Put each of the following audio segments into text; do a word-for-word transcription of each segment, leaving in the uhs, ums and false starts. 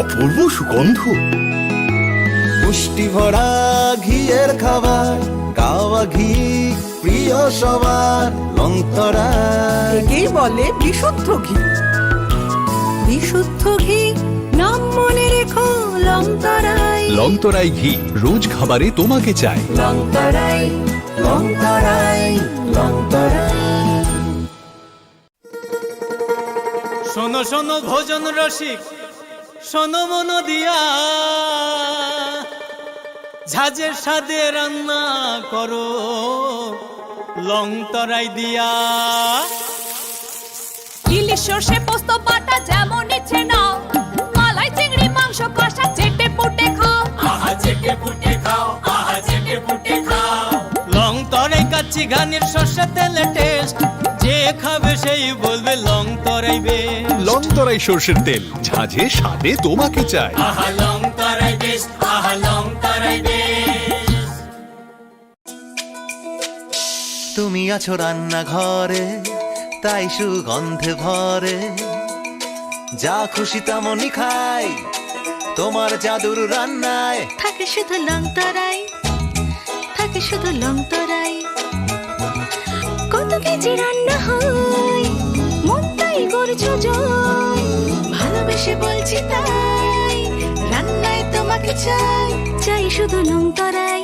অপূর্ব সুগন্ধ। পুষ্টি ভরা ঘিয়ের খাবার, গাওয়া ঘি প্রিয় সবার, লংতরায়। একেই বলে বিশুদ্ধ ঘি। বিশুদ্ধ ঘি, নাম মনে রেখো, লংতরায়। লংতরাই ঘি, রোজ খাবারে তোমাকে চাই। লংতরায়, লংতরায়, লংতরায়। শোনো শোনো ভোজন রসিক, শোনো মন দিয়া, ঝাঁঝের স্বাদে রান্না করো লং তরাই দিয়া। ইলিশ সর্ষে পোস্ত বাটা যেমন ইচ্ছে নাও, মালাই চিংড়ি মাংস কষা চেটে পুটে খাও। আহা চেটে পুটে খাও, আহা চেটে পুটে খাও। লং তরাই কাচ্চি ঘানির সর্ষে তেলে টেস্ট, যে খাবে সেই বলবে লং তরাই বেশ। লং তরাই সর্ষের তেল, ঝাঁঝে স্বাদে তোমাকে চাই। আহা লং তরাই বেশ, আহা লং তরাই বেশ। তুমি আছো রান্নাঘরে, তাই সুগন্ধে ভরে। যা খুশি তেমনই খাই, তোমার জাদুর রান্নায়। থাকে শুধু লং তরাই, থাকে শুধু লং তরাই। কত কেজি রান্না হয়, মন তাই করছো জয়। ভালোবেসে বলছি তাই, রান্নায় তোমাকে চাই। চাই শুধু লং তরাই,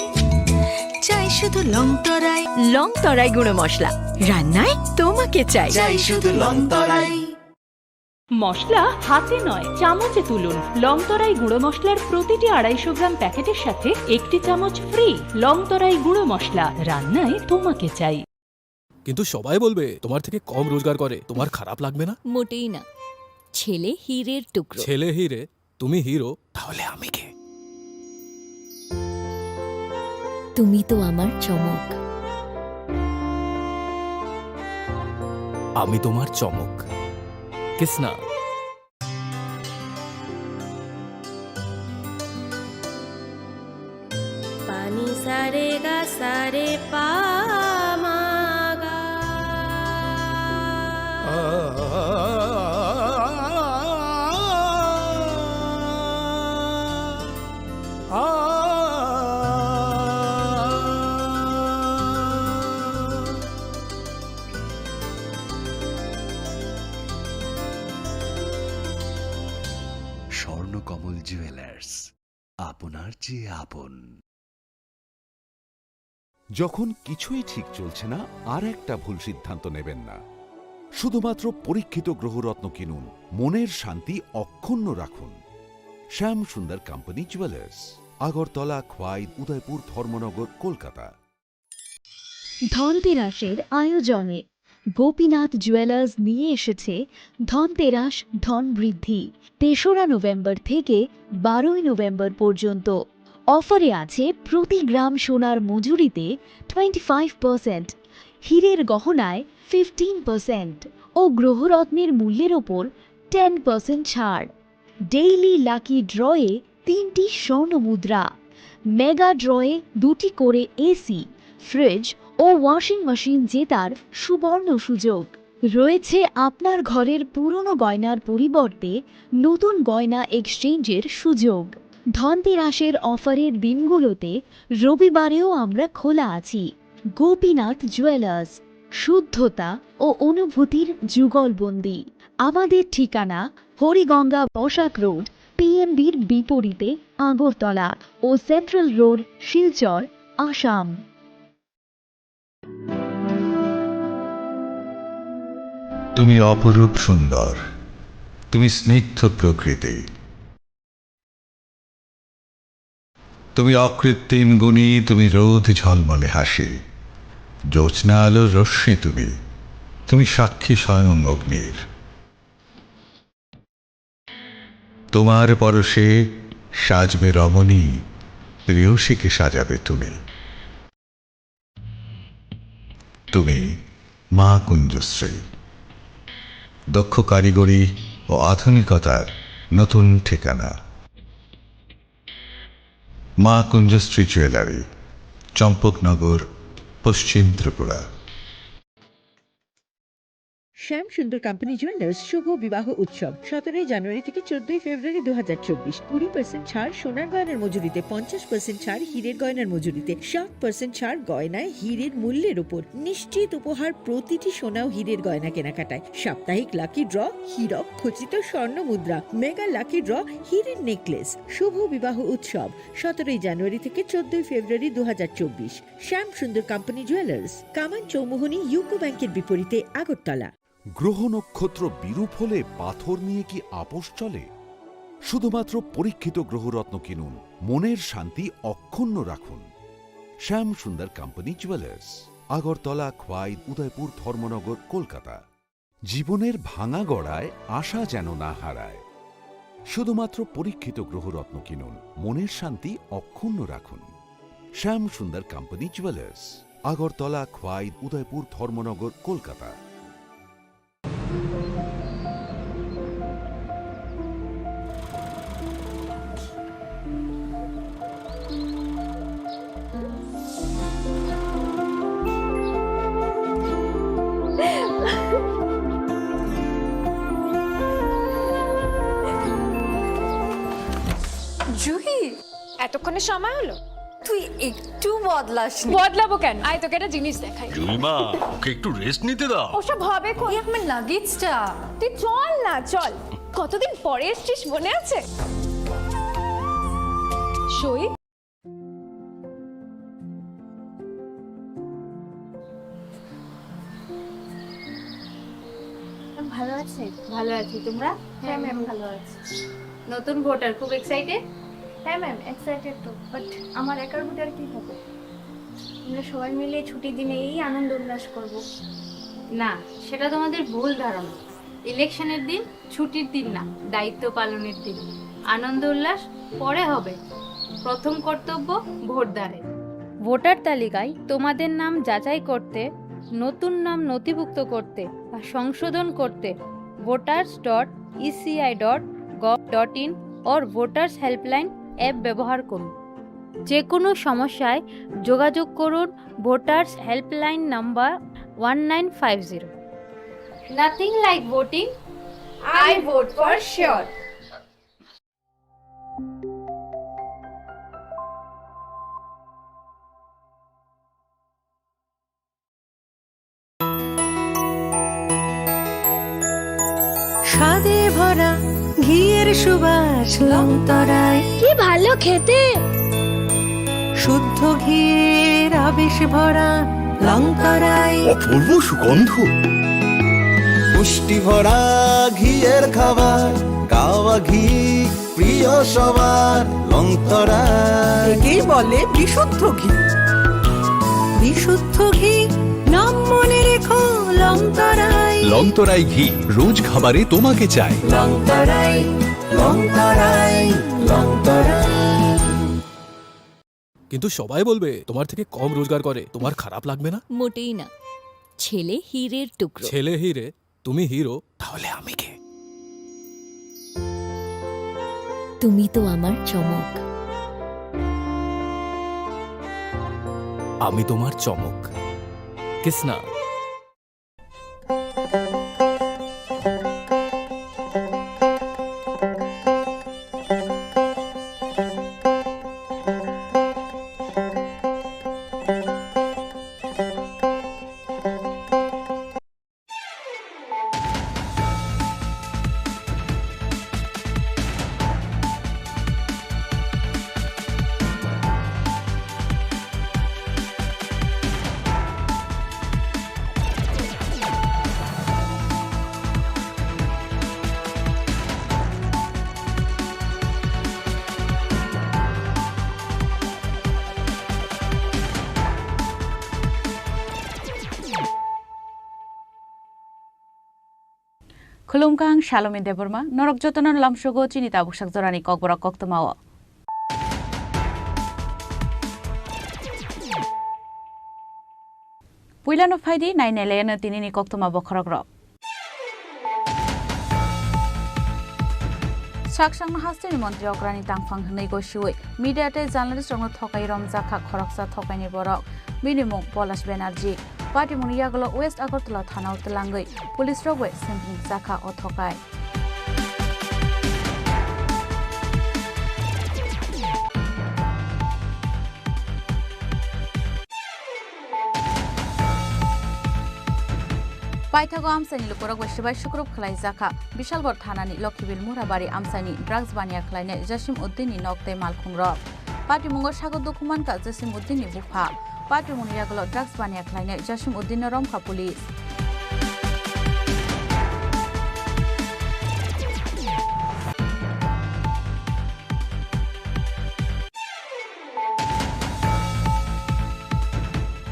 চাই শুধু লং তরাই। লং তরাই গুঁড়ো মশলা, রান্নায় তোমাকে চাই। চাই শুধু লং তরাই। মশলা হাতে নয়, চামচে তুলুন। লং তরাই গুঁড়ো মশলার প্রতিটি আড়াইশো গ্রাম প্যাকেটের সাথে একটি চামচ ফ্রি। লং তরাই গুঁড়ো মশলা, রান্নায় তোমাকে চাই। কিন্তু সবাই বলবে তোমার থেকে কম রোজগার করে, তোমার খারাপ লাগবে না? মোটেই না। ছেলে হীরের টুকরো। ছেলে হীরে, তুমি হিরো, তাহলে আমি কে? তুমি তো আমার চমক। আমি তোমার চমক। কিসনা। পানি সারে গা সারে পা মা গা। স্বর্ণকমল জুয়েলার্স, আপনার চেয়ে আপন। যখন কিছুই ঠিক চলছে না, আর একটা ভুল সিদ্ধান্ত নেবেন না। শুধুমাত্র পরীক্ষিত গ্রহরত্ন কিনুন, মনের শান্তি অক্ষুণ্ণ রাখুন। শ্যাম সুন্দর কোম্পানি জুয়েলার্স, আগরতলা, খোয়াই, উদয়পুর, ধর্মনগর, কলকাতা। ধনতেরাসের আয়োজনে গোপীনাথ জুয়েলার্স নিয়ে এসেছে ধনতেরাস ধন বৃদ্ধি। তেসরা নভেম্বর থেকে বারোই নভেম্বর পর্যন্ত অফারে আছে প্রতি গ্রাম সোনার মজুরিতে টোয়েন্টি ফাইভ পার্সেন্ট, হীরের গহনায় ফিফটিন পার্সেন্ট ও গ্রহরত্নের মূল্যের ওপর টেন পার্সেন্ট ছাড়। ডেইলি লাকি ড্রয়ে তিনটি স্বর্ণ মুদ্রা, মেগা ড্রয়ে দুটি করে এসি, ফ্রিজ ও ওয়াশিং মেশিন জেতার সুবর্ণ সুযোগ। রয়েছে আপনার ঘরের পুরনো গয়নার পরিবর্তে নতুন গয়না এক্সচেঞ্জের সুযোগ। ধনতেরাসের অফারের দিনগুলোতে রবিবারেও আমরা খোলা আছি। গোপীনাথ জুয়েলার্স, শুদ্ধতা ও অনুভূতির যুগলবন্দি। আমাদের ঠিকানা হরিগঙ্গা বসাক রোড, পিএমবির বিপরীতে আগরতলা ও সেন্ট্রাল রোড, শিলচর, আসাম। তুমি অপরূপ সুন্দর, তুমি স্নিগ্ধ প্রকৃতি। তুমি অকৃত্রিম গুণী, তুমি রোদ ঝলমলে হাসি, জ্যোৎস্না আলোর রশ্মি তুমি, তুমি সাক্ষী স্বয়ং অগ্নির। তোমার পরশে সাজবে রমণী, প্রেয়সীকে সাজাবে তুমি। তুমি মা কুঞ্জশ্রী, দক্ষ কারিগরি ও আধুনিকতার নতুন ঠিকানা। মা কুঞ্জশ্রী জুয়েলারি, চম্পকনগর, পশ্চিম ত্রিপুরা। শ্যাম সুন্দর কোম্পানি জুয়েলার্স শুভ বিবাহ উৎসব সতেরোই জানুয়ারি থেকে চোদ্দই ফেব্রুয়ারি দু হাজার চব্বিশ। কুড়ি পার্সেন্ট ছাড় সোনার গয়নার মজুরিতে, পঞ্চাশ পার্সেন্ট ছাড় হীরের গয়নার মজুরিতে, সাত পার্সেন্ট ছাড় গয়নায় হীরের মূল্যের উপর। নিশ্চিত উপহার প্রতিটি সোনা ও হীরের গয়না কেনাকাটায়। সাপ্তাহিক লাকি ড্র, হীরক খচিত স্বর্ণ মুদ্রা, মেগা লাকি ড্র, হীরের নেকলেস। শুভ বিবাহ উৎসব সতেরোই জানুয়ারি থেকে চোদ্দই ফেব্রুয়ারি দু হাজার চব্বিশ। শ্যাম সুন্দর কোম্পানি জুয়েলার্স, কামান চৌমুহনী ইউকো ব্যাংকের বিপরীতে, আগরতলা। গ্রহ নক্ষত্র বিরূপ হলে পাথর নিয়ে কি আপোষ চলে? শুধুমাত্র পরীক্ষিত গ্রহরত্ন কিনুন, মনের শান্তি অক্ষুণ্ণ রাখুন। শ্যাম সুন্দর কোম্পানি জুয়েলার্স, আগরতলা, খোয়াই, উদয়পুর, ধর্মনগর, কলকাতা। জীবনের ভাঙা গড়ায় আশা যেন না হারায়। শুধুমাত্র পরীক্ষিত গ্রহরত্ন কিনুন, মনের শান্তি অক্ষুণ্ণ রাখুন। শ্যাম সুন্দর কোম্পানি জুয়েলার্স, আগরতলা, খোয়াই, উদয়পুর, ধর্মনগর, কলকাতা। জুহি, এতক্ষণে সময় হলো? তুই একটু বদলাসনি। বদলাবো কেন? আয়, তোকে একটা জিনিস দেখাই। জুইমা, ওকে একটু রেস্ট নিতে দাও। ওসব হবে কোন? এই আমার লাগেজটা। তুই চল না, চল। কতদিন পরে এসছিস, মনে আছে? সই। ভালো আছে? ভালো আছি, তোমরা? হ্যাঁ, ম্যাম, ভালো আছি। নতুন ভোটার, খুব এক্সাইটেড? হ্যাঁ, ম্যাম, এক্সাইটেড তো, বাট আমার একার ভোটার কি হবে? আমরা সবাই মিলে ছুটির দিনে এই আনন্দ উল্লাস করব। না, সেটা তোমাদের ভুল ধারণা। ইলেকশনের দিন ছুটির দিন না, দায়িত্ব পালনের দিন। আনন্দ উল্লাস পরে হবে, প্রথম কর্তব্য ভোটদানের। ভোটার তালিকায় তোমাদের নাম যাচাই করতে, নতুন নাম নথিভুক্ত করতে বা সংশোধন করতে voters dot E C I dot gov dot in or Voters Helpline app ব্যবহার করুন। যে কোনো সমস্যায় যোগাযোগ করুন voters helpline number one nine five zero. Nothing like voting, I vote for sure. স্বাদে ভরা ঘিয়ের সুবাস লংতরায়। কি ভালো খেতে। শুদ্ধ ঘিয়ের আবেশ ভরা লংতরায়। অপূর্ব সুগন্ধ। পুষ্টি ভরা ঘিয়ের খাবার, গাওয়া ঘি প্রিয় সবার লংতরায়। একেই বলে বিশুদ্ধ ঘি। বিশুদ্ধ ঘি, নাম মনে রেখো লংতরায়। লংতরাই ঘি, রোজ খাবারে তোমাকে চাই। লংতরায়, লংতরায়, লংতরায়। কিন্তু সবাই বলবে তোমার থেকে কম রোজগার করে, তোমার খারাপ লাগবে না? মোটেই না। ছেলে হীরের টুকরো। ছেলে হীরে, তুমি হিরো, তাহলে আমি কে? তুমি তো আমার চমক। আমি তোমার চমক। Kisna. Khulumkha, ang Salome Debbarma, norok jotono lamsogo chini tabuksak jorani kokborok koktwmao. Puilano phaidi, nainailaino tinini koktwma bokhorokrok. Saksangno hasteni montri okrani tangphang hwnwi gosiwi media tei journalist rokno thokai romjakha khoroksa thokaini borok, bini mung Polash Banerjee. Patimungni yagulo West Agartala thanao twlangwi police rok bai sengkring chakha o thokai. Paithago amchaini lukurok bai swbai sukrup khlaijakha. Bishalgarh thanani Lokhibil Murabari amchaini drugs baniya khlainai Jasim Uddinni nok tei malkhungrok. Patimungo sago dukhu mankha Jasim Uddinni bupha. Patimungni yagulo drugs baniya khlainai Jasim Uddinno romkha police.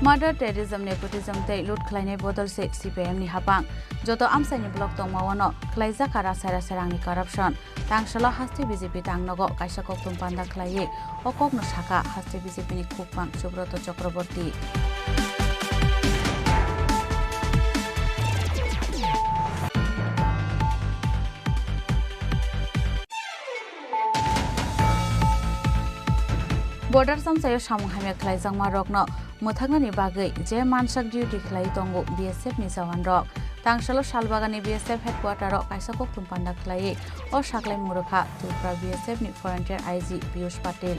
Murder, terrorism, nepotism tei loot khlainai bodol se C P I M ni hapang. Joto amchaini block tongmao no khlaijakha rasai rasai rangni corruption. Tangsalo haste B J P tangnogo kaisa kokthum panda khlaiwi o kokno sakha haste B J P ni khukpang Subroto Chakraborty. Border chamchaio samung hamya khlaijakma rokno mwthaknani bagwi je mansak duty khlai tongo B S F ni jawan rok. Tangsalo Salbagani B S F headquarter o kaisa kokthum panda khlaiwi o saklaimung rwkha Tripura B S F ni Frontier I G Piyush Patil.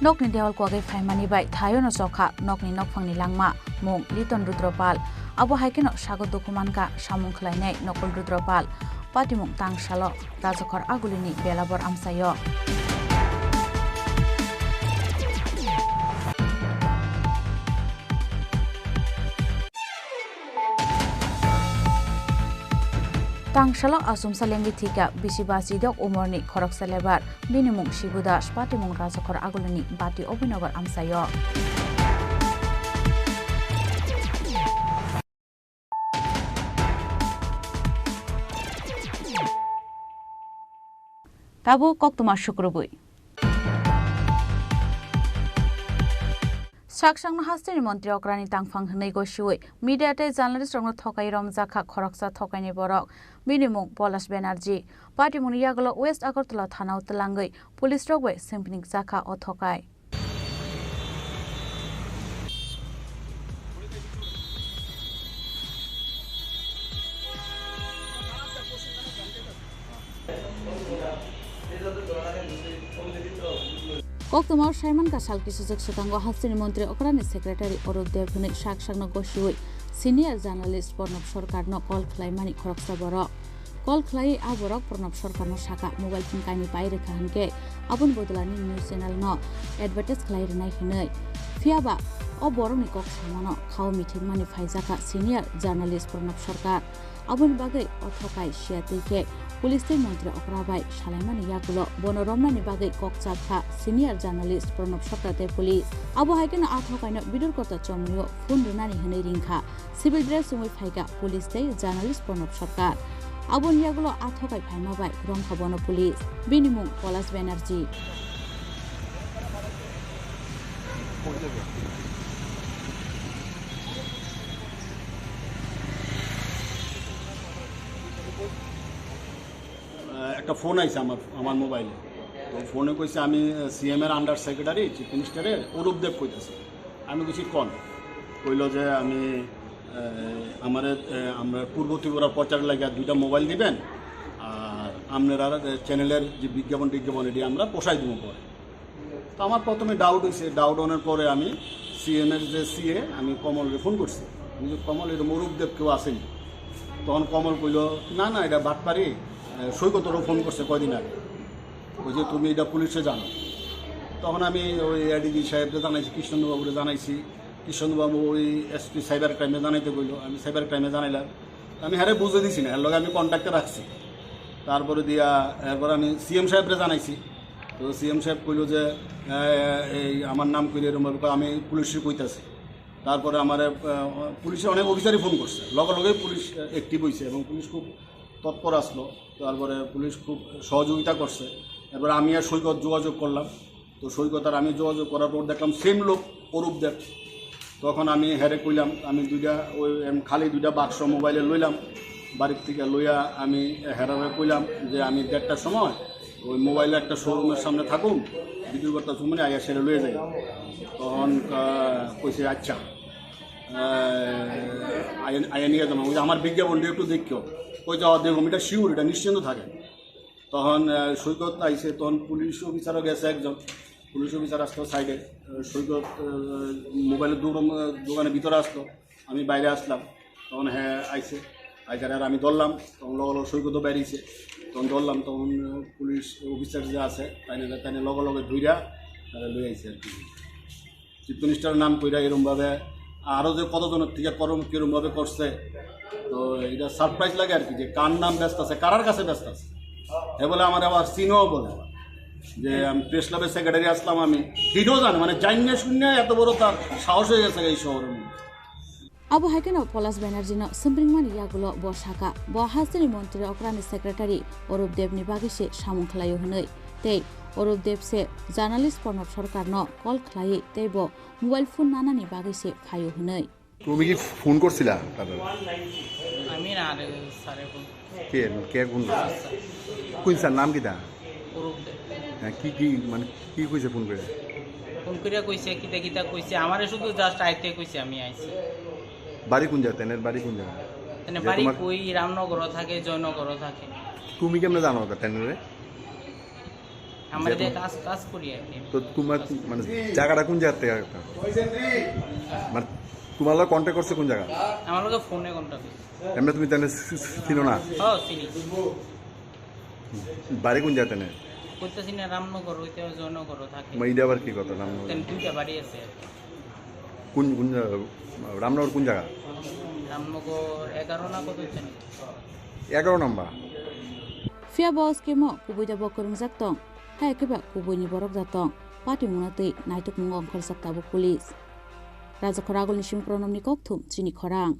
Nokni dewal kuagwi phaimani bai thaiono chokha nokni nokphangni langma, mung Liton Rudropal. Abo hai kheno sago dukhu mankha samung khlainai Nokul Rudropal. Patimung tangsalo Rajakhor Agulini Belabor amchaio. Tangsalo achomsa lengwi thwikha bisi bachidok umorni khoroksa lebar. Bini mung Shibu Das, patimung Rajakhor Agulini Bati Obinagar amchaio. Tabuk koktwma sukrubwi. Sak sakno hasteni montri okrani tangphang hwnwi gosiwi media tei journalist rokno thokai romjakha khoroksa thokaini borok. Bini mung Polas Banerjee. Patimungni yagulo West Agartala thanao twlangwi police rok bai sengpring chakha o thokai. Koktwmao saimankha sal kisijwk swkango hasteni montri okrani secretary Arup Deb hwnwi sak sakno gosiwi senior journalist Pranab Sarkarno call khlaimani khoroksa borok. Call khlaiwi a borok Pranab Sarkarno sakha mobile phone kainwi pai rwkha hwnkhe aboni bodolani news channel no advertise khlai rwnai hwnwi. Phiyaba o borokni kok samano khao mithikmani phaijakha senior journalist Pranab Sarkar. Aboni bagwi o thokai siya twi khe police tei montri okra bai salaimani yagulo bono romnani bagwi kok chapkha senior journalist Pranab Sarkar tei police. Abo hai kheno a thokaino bidor kota chomwio phone rwnani hwnwi ringkha. Civil dress wngwi phaikha police tei journalist Pranab Sarkar. Aboni yagulo a thokai phaima bai romkha bono police. Bini mung Polas Banerjee. আহ, একটা ফোন আইছে আমার, আমার মোবাইলে। তো ফোনে কইছে আমি, আহ, সিএম এর আন্ডার সেক্রেটারি, চিফ মিনিস্টারের অরূপ দেব কইতাছি। আমি কইছি, "কোন?" কইলো যে, "আমি, আহ, আমারে, আহ, আমরা পূর্ব ত্রিপুরার প্রচার লাগিয়া দুইটা মোবাইল দিবেন, আর আপনারা, আহ, চ্যানেলের যে বিজ্ঞাপন টিজ্ঞাপন এটি আমরা পোষাই দিব পরে।" তো আমার প্রথমে ডাউট হইছে, ডাউট হওয়ার পরে আমি সিএম এর যে সিএ, আমি কমলকে ফোন করছি। আমি যে, "কমল, এরকম অরূপ দেব কেউ আসেনি?" তখন কমল কইলো, "না, না, এটা বাটপারি, আহ, সৈকতরও ফোন করছে কয়দিন আগে।" ওই যে, "তুমি এটা পুলিশে জানো।" তখন আমি ওই এডিজি সাহেবকে জানাইছি, কৃষ্ণেন্দু বাবুরে জানাইছি। কৃষ্ণেন্দু বাবু ওই এসপি সাইবার ক্রাইমে জানাইতে কইলো, আমি সাইবার ক্রাইমে জানাইলাম। আমি হ্যারে বুঝে দিছি না, এর লগে আমি কন্ট্যাক্টে রাখছি। তারপরে দিয়া, এরপর আমি সিএম সাহেবরে জানাইছি। তো সিএম সাহেব কইলো যে, "এ, এই আমার নাম কইলে এরকম ভাবে কয়, আমি পুলিশে কইতাছি।" তারপরে আমার, আহ, পুলিশে অনেক অফিসারই ফোন করছে, লগে লগে পুলিশ, আহ, অ্যাক্টিভ হইছে এবং পুলিশ খুব তৎপর আসলো। তারপরে পুলিশ খুব সহযোগিতা করছে। এরপরে আমি আর সৈকত যোগাযোগ করলাম। তো সৈকত আর আমি যোগাযোগ করার পর দেখলাম সেম লোক অরূপ দেব। তখন আমি হেরে কইলাম, আমি দুইটা ওই, এম, খালি দুইটা বাক্স মোবাইলে লইলাম। বাড়ির থেকে লইয়া আমি হেরারে কইলাম যে আমি দেড়টার সময় ওই মোবাইলের একটা শোরুমের সামনে থাকুম, বিক্রি করতে সময় আইয়া সেটা লইয়া যাই। তখন আহ, কইছে, "আচ্ছা, আহ, আইয়া আইয়া নিয়ে যাবো।" ওই যে আমার বিজ্ঞাপনটা একটু দেখো, ওই যাওয়া দেখো, এটা শিওর, এটা নিশ্চিন্ত থাকে। তখন আহ, সৈকত আইছে, তখন পুলিশ অফিসারও গেছে একজন, পুলিশ অফিসার আসতো সাইডে। আহ, সৈকত আহ, মোবাইলের দোকান, দোকানের ভিতরে আসতো, আমি বাইরে আসলাম, তখন হ্যাঁ আইছে, আইসার আর আমি ধরলাম, তখন লগে লগে সৈকতও বাইরেছে, তখন ধরলাম, তখন আহ, পুলিশ অফিসার যে আছে তাই না, তাই না লগে লগে ধুইরা তারা লই আইছে আর কি। চিফ মিনিস্টারের নাম কইরা এরমভাবে আরো যে কতজনের থেকে করম কিরমভাবে করছে, তো এটা সারপ্রাইজ লাগে আর কি, যে কার নাম ব্যস্ত আছে, কারার কাছে ব্যস্ত আছে। এ বলে আমার আবার চিনো বলে, যে আমি প্রেস ক্লাবের সেক্রেটারি আসলাম আমি, হিডও জানে, মানে জানিয়ে শুনে এত বড় তার সাহস হয়ে গেছে এই শহরের মধ্যে। Abo hai kheno Polas Banerjee no swmpringmani yagulo bo sakha, bo hasteni montri okrani secretary Arup Deb ni bagwi se samung khlaio hwnwi. Tei Arup Deb se journalist Pranab Sarkar no call khlaiwi tei bo mobile phone nanani bagwi se phaio hwnwi. তুমি কি ফোন করছিলা তাদের? আমি না রে, স্যারে ফোন। কে, কে ফোন করছে? কোন স্যার, নাম কিতা? অরূপ দে। হ্যাঁ, কি, কি, মানে, কি কইছে ফোন করে? ফোন করে কইছে, কিতা কিতা কইছে, আমারে শুধু just আইতে কইছে, আমি আইছি। বাড়ি কোন জায়গা? তেনের বাড়ি কোন জায়গা? তেনে যে বাড়ি তোমার কই, রামনগরও থাকে, জয়নগরও থাকে। তুমি কেমনে জানো ওটা তেনরে? আমার যে যে তুমি কাজ, কাজ করি আর কি। তো তোমার মানে জায়গাটা কোন জায়গা থেকে একটা? মানে তোমার লগে কন্ট্যাক্ট করছে কোন জায়গা? আমার লগে ফোনে কন্ট্যাক্ট করছে। এমনি তুমি তেনে চি-, চি-, চিনো না? হ্যাঁ, চিনি। বাড়ি কোন জায়গা তেনে? কইতাছি না, রামনগর হইতে জয়নগরও থাকে। মানে এটা আবার কি কথা, রামনগর? তেন দুইটা বাড়ি আছে। কোন, কোন জায়গা? রামনগর কোন জায়গা? রামনগর এগারো না কত জানি। এগারো নম্বর। Phiya bo scheme o kubui da bo kwrwngjak tong, hai khe ba kubui ni borok da tong, patimung no twi naitukmung ongkhorjak tabuk police. Rajakhor Agulni simi Pranabni kokthum chini khorang.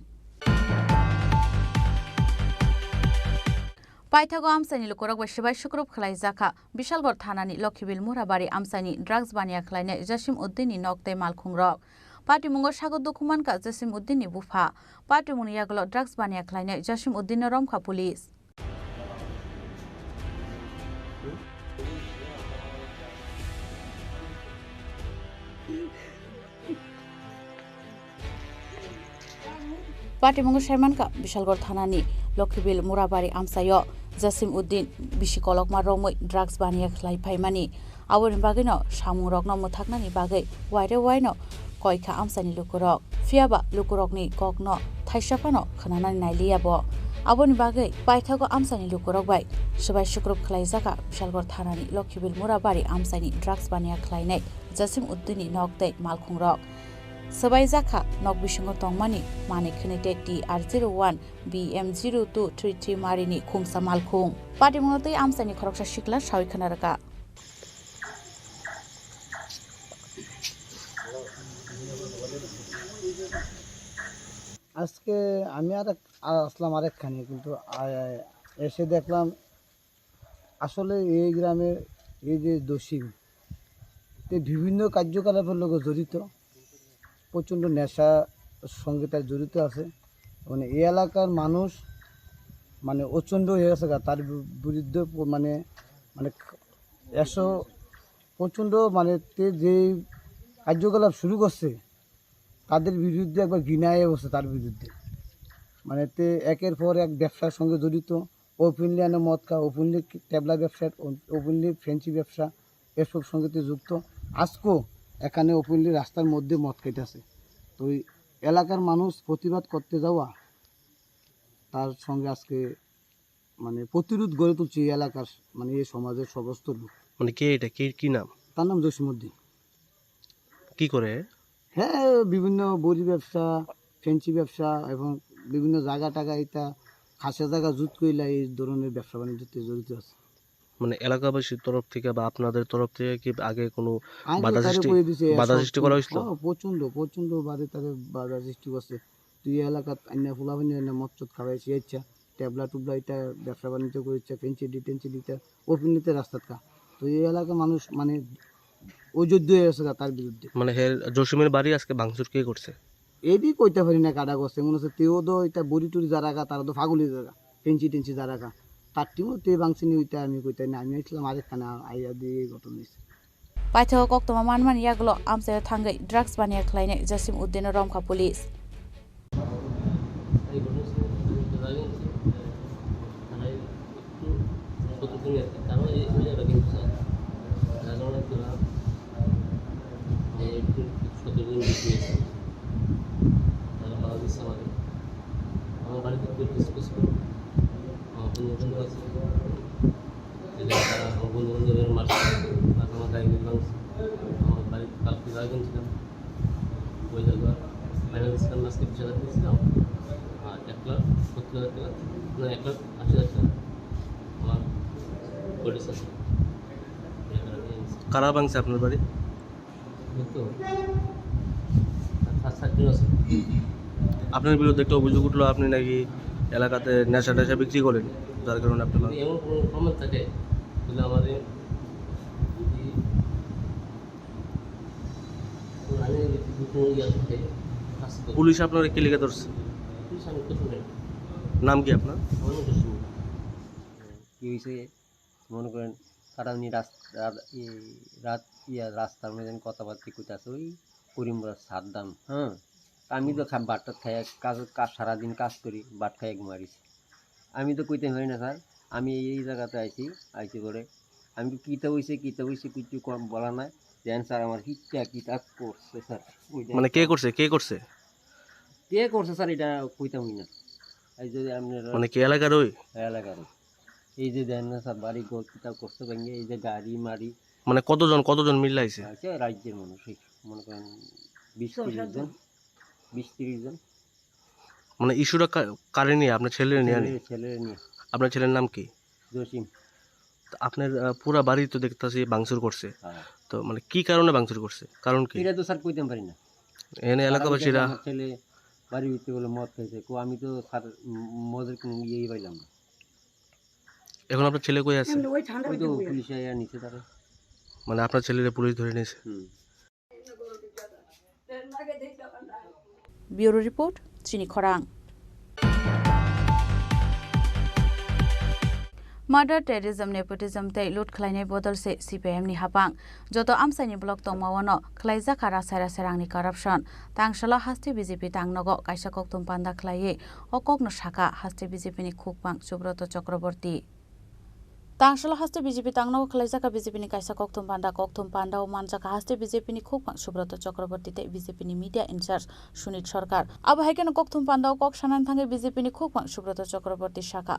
Paithago amchaini lukurok bai swbai sukrup khwlaijakha Bishalgarh thanani Lokhibil Murabari amchaini drugs baniya khlainai Jasim Uddinni nok tei malkhungrok. Patimungo sago dukhu mankha Jasim Uddinni bupha. Patimungni yagulo drugs baniya khlainai Jasim Uddinno romkha police. Patimungo saimankha Bishalgarh thanani Lokhibil Murabari amchaio Jasim Uddin bisi kolokma romwi drugs baniya khlai phaimani. Aboni bagwino samungrokno mwthaknani bagwi waire waino koikha amchaini lukurok. Phiyaba lukurokni kokno thaisa phano khwnanani nailiya bo. Aboni bagwi paithago amchaini lukurok bai swbai sukrup khwlaijakha Bishalgarh thanani Lokhibil Murabari amchaini drugs baniya khlainai Jasim Uddinni nok tei malkhungrok. Swbaijakha nok bisingo tongmani manwi khwnwi tei T R zero one B M zero two three three marini khungsa malkhung. Patimungno twi amchaini khoroksa sikla sawi khna rwkha. আজকে আমি আর এক, আর আসলাম আরেকখানে, কিন্তু আ-, এসে দেখলাম আসলে এই গ্রামের এই যে দোষী, তে বিভিন্ন কার্যকলাপের লগে জড়িত, প্রচণ্ড নেশা সঙ্গে তার জড়িত আছে। মানে এই এলাকার মানুষ মানে অচণ্ড হয়ে গেছে গা, তার বি-, বিরুদ্ধে প-, মানে, মানে এসো প্রচণ্ড মানে তে যে কার্যকলাপ শুরু করছে, তাদের বিরুদ্ধে একবার ঘৃণায় বসে তার বিরুদ্ধে। মানে তে একের পর এক ব্যবসার সঙ্গে জড়িত, ওপেনলি এনে মদ খায়, ওপেনলি ট্যাবলা ব্যবসা, ওপেনলি ফেন্সি ব্যবসা, এসব সঙ্গে তে যুক্ত। আজকেও এখানে ওপেনলি রাস্তার মধ্যে মদ খাইতেছে। তো ওই এলাকার মানুষ প্রতিবাদ করতে যাওয়া, তার সঙ্গে আজকে মানে প্রতিরোধ গড়ে তুলছে এই এলাকার, মানে এই সমাজের সমস্ত লোক। মানে কে এটা? কে, কি নাম? তার নাম জসিমউদ্দিন। কি করে? হ্যাঁ, বিভিন্ন বড়ি ব্যবসা, ফেন্সি ব্যবসা এবং বিভিন্ন জায়গা টাকা এটা খাসা জায়গা জুত কইলা এই ধরনের ব্যবসা বাণিজ্যতে জড়িত আছে। মানে এলাকাবাসীর তরফ থেকে বা আপনাদের তরফ থেকে কি আগে কোনো আগে বাধা তারে সৃষ্টি, কই দিছে, বাধা সব সৃষ্টি করা হয়েছিল? হ্যাঁ, প্রচণ্ড, প্রচণ্ড বারে তারে বাধা সৃষ্টি করছে। তুই এই এলাকাত আইনা ফুলাফানি আইনা মদ চদ খাওয়াইছি, আচ্ছা, ট্যাবলা টুবলা এটা ব্যবসা বাণিজ্য করিচ্ছে, ফেন্সি ডিটেন্সি দিতে, ওপেনলিতে রাস্তাত খা। তো এই এলাকার মানুষ মানে অযোগ্য হয়ে গেছে গা তার বিরুদ্ধে। মানে হে জসিমের বাড়ি আজকে ভাঙচুর কে করছে? এটি কইতে পারি না কাটা করছে, মনে হচ্ছে তেও তো এটা বড়ি টুড়ি যারা গা, তারা তো ফাগুলি যারা। ফেঞ্চি টেঞ্চি যারা কা-, তার টিমও তে বাংসিনি ওইটা আমি কইতাই না, আমি আসলাম আরেকখানে আইয়া দিয়ে ঘটনা হয়েছে। Paithago koktwma manmani yagulo amchaio thangwi drugs baniya khlainai Jasim Uddin-no romkha police. এই ঘটনা ছিল, আমি তো জানি না, তারাই একটু কতদিন আর কি, তারাও এই ওই জায়গাটা কিন্তু স্যার, রাজা অনেক দূর, এই একটু কতদিন বেশি হয়েছে, তারা মারা দিচ্ছে আমাদের। আমার বাড়িতে একটু ডিসকাস করি, আমার বন্ধু বান্ধব আছে, এই যে তারা আমার বন্ধু বান্ধবের মার সাথে মাথা মাথা একদিন ভাঙছে। আমার বাড়িতে কালকে জায়গা কিনছিলাম, ওই জায়গা ফাইনাল দিচ্ছিলাম, আজকে বিশ হাজার দিয়েছিলাম, আর এক লাখ সত্তর হাজার টাকা, না, এক লাখ আশি হাজার টাকা আমার পরিশ্রম। কারা ভাঙছে আপনার বাড়ি? এই তো, আর সাত সাতজন আছে। আপনার বিরুদ্ধে একটা অভিযোগ উঠলো, আপনি নাকি এলাকাতে নেশা টেশা বিক্রি করেন, যার কারণে আপনার যদি এমন কোনো প্রমাণ থাকে, তাহলে আমাদের যদি, তো আমি যদি কোনো ইয়ে থাকে, শাস্তি করবো। পুলিশ আপনারা কি লিখে ধরছে? পুলিশ আমি কিছু নেই। নাম কি আপনার? আমার নাম জসিম। কি হয়েছে? মনে করেন, কারণ উনি রাস-, রা-, ই, রাত, ইয়া, রাস্তার মধ্যে কথাবার্তা কইতাছে, ওই করিমপুরা সাদ্দাম, হ্যাঁ? আমি তো খা-, ভাতটা খাই, কাজ, কাজ, সারাদিন কাজ করি, ভাত খাই ঘুমারিছি। আমি তো কইতে পারি না, স্যার। আমি এই জায়গাতে আইছি, আইছি পরে আমি তো কিতা হইছে, কিতা হইছে, কিছু কম বলা নাই। দেন স্যার আমার কিতা, কিতা করছে, স্যার। ওই যে মানে কে করছে, কে করছে? কে করছে, স্যার, এটা কইতাম না। এই যে আপনার মানে কি এলাকার ওই? এলাকার ওই। এই যে দেন না, স্যার, বাড়ি ঘর কিতা করছে ভেঙে, এই যে গাড়ি মারি। মানে কতজন, কতজন মিলে আইছে? আচ্ছা, রাজ্যের মানুষ, এই মনে করেন বিশ তিরিশ জন, বিশ তিরিশ জন। মানে ইস্যুটা কা-, কারে নিয়ে? আপনার ছেলের নিয়ে আনি? ছেলের, ছেলের নিয়ে। আপনার ছেলের নাম কি? জসিম। তো আপনার, আহ, পুরা বাড়ি তো দেখতাছি ভাঙচুর করছে। হ্যাঁ। তো মানে কি কারণে ভাঙচুর করছে? কারণ কি? এটা তো স্যার কইতাম পারি না। এনে কারণ এলাকাবাসীরা কি, আমার ছেলে বাড়ির ভিতরে বলে মদ খাইছে। কো আমি তো স্যার ম-, মদের কোনো ইয়েই পাইলাম না। এখন আপনার ছেলে কই আছে? ওই তো পুলিশে আইয়া নিছে তারে। মানে আপনার ছেলেরে পুলিশ ধরে নিয়েছে? হুম। Bureau report, Chini Khorang. Murder, terrorism, nepotism tei loot khlainai bodol se C P I M ni hapang. Joto amchaini block tongma-o no khlaijak kha rasai rasai rangni corruption. Tangsalo haste B J P tangnogo kaisa kokthum panda khlaiwi o kokno sakha haste B J P ni khukpang Subroto Chakraborty. Tangsalo haste B J P tangnogo khlaijak kha B J P ni kaisa kokthum panda. Kokthum panda-o manjak kha haste B J P ni khukpang Subroto Chakraborty tei B J P ni media in charge Sunit Sarkar. Abo hai kheno kokthum panda-o kok sanani thangwi B J P ni khukpang Subroto Chakraborty sakha,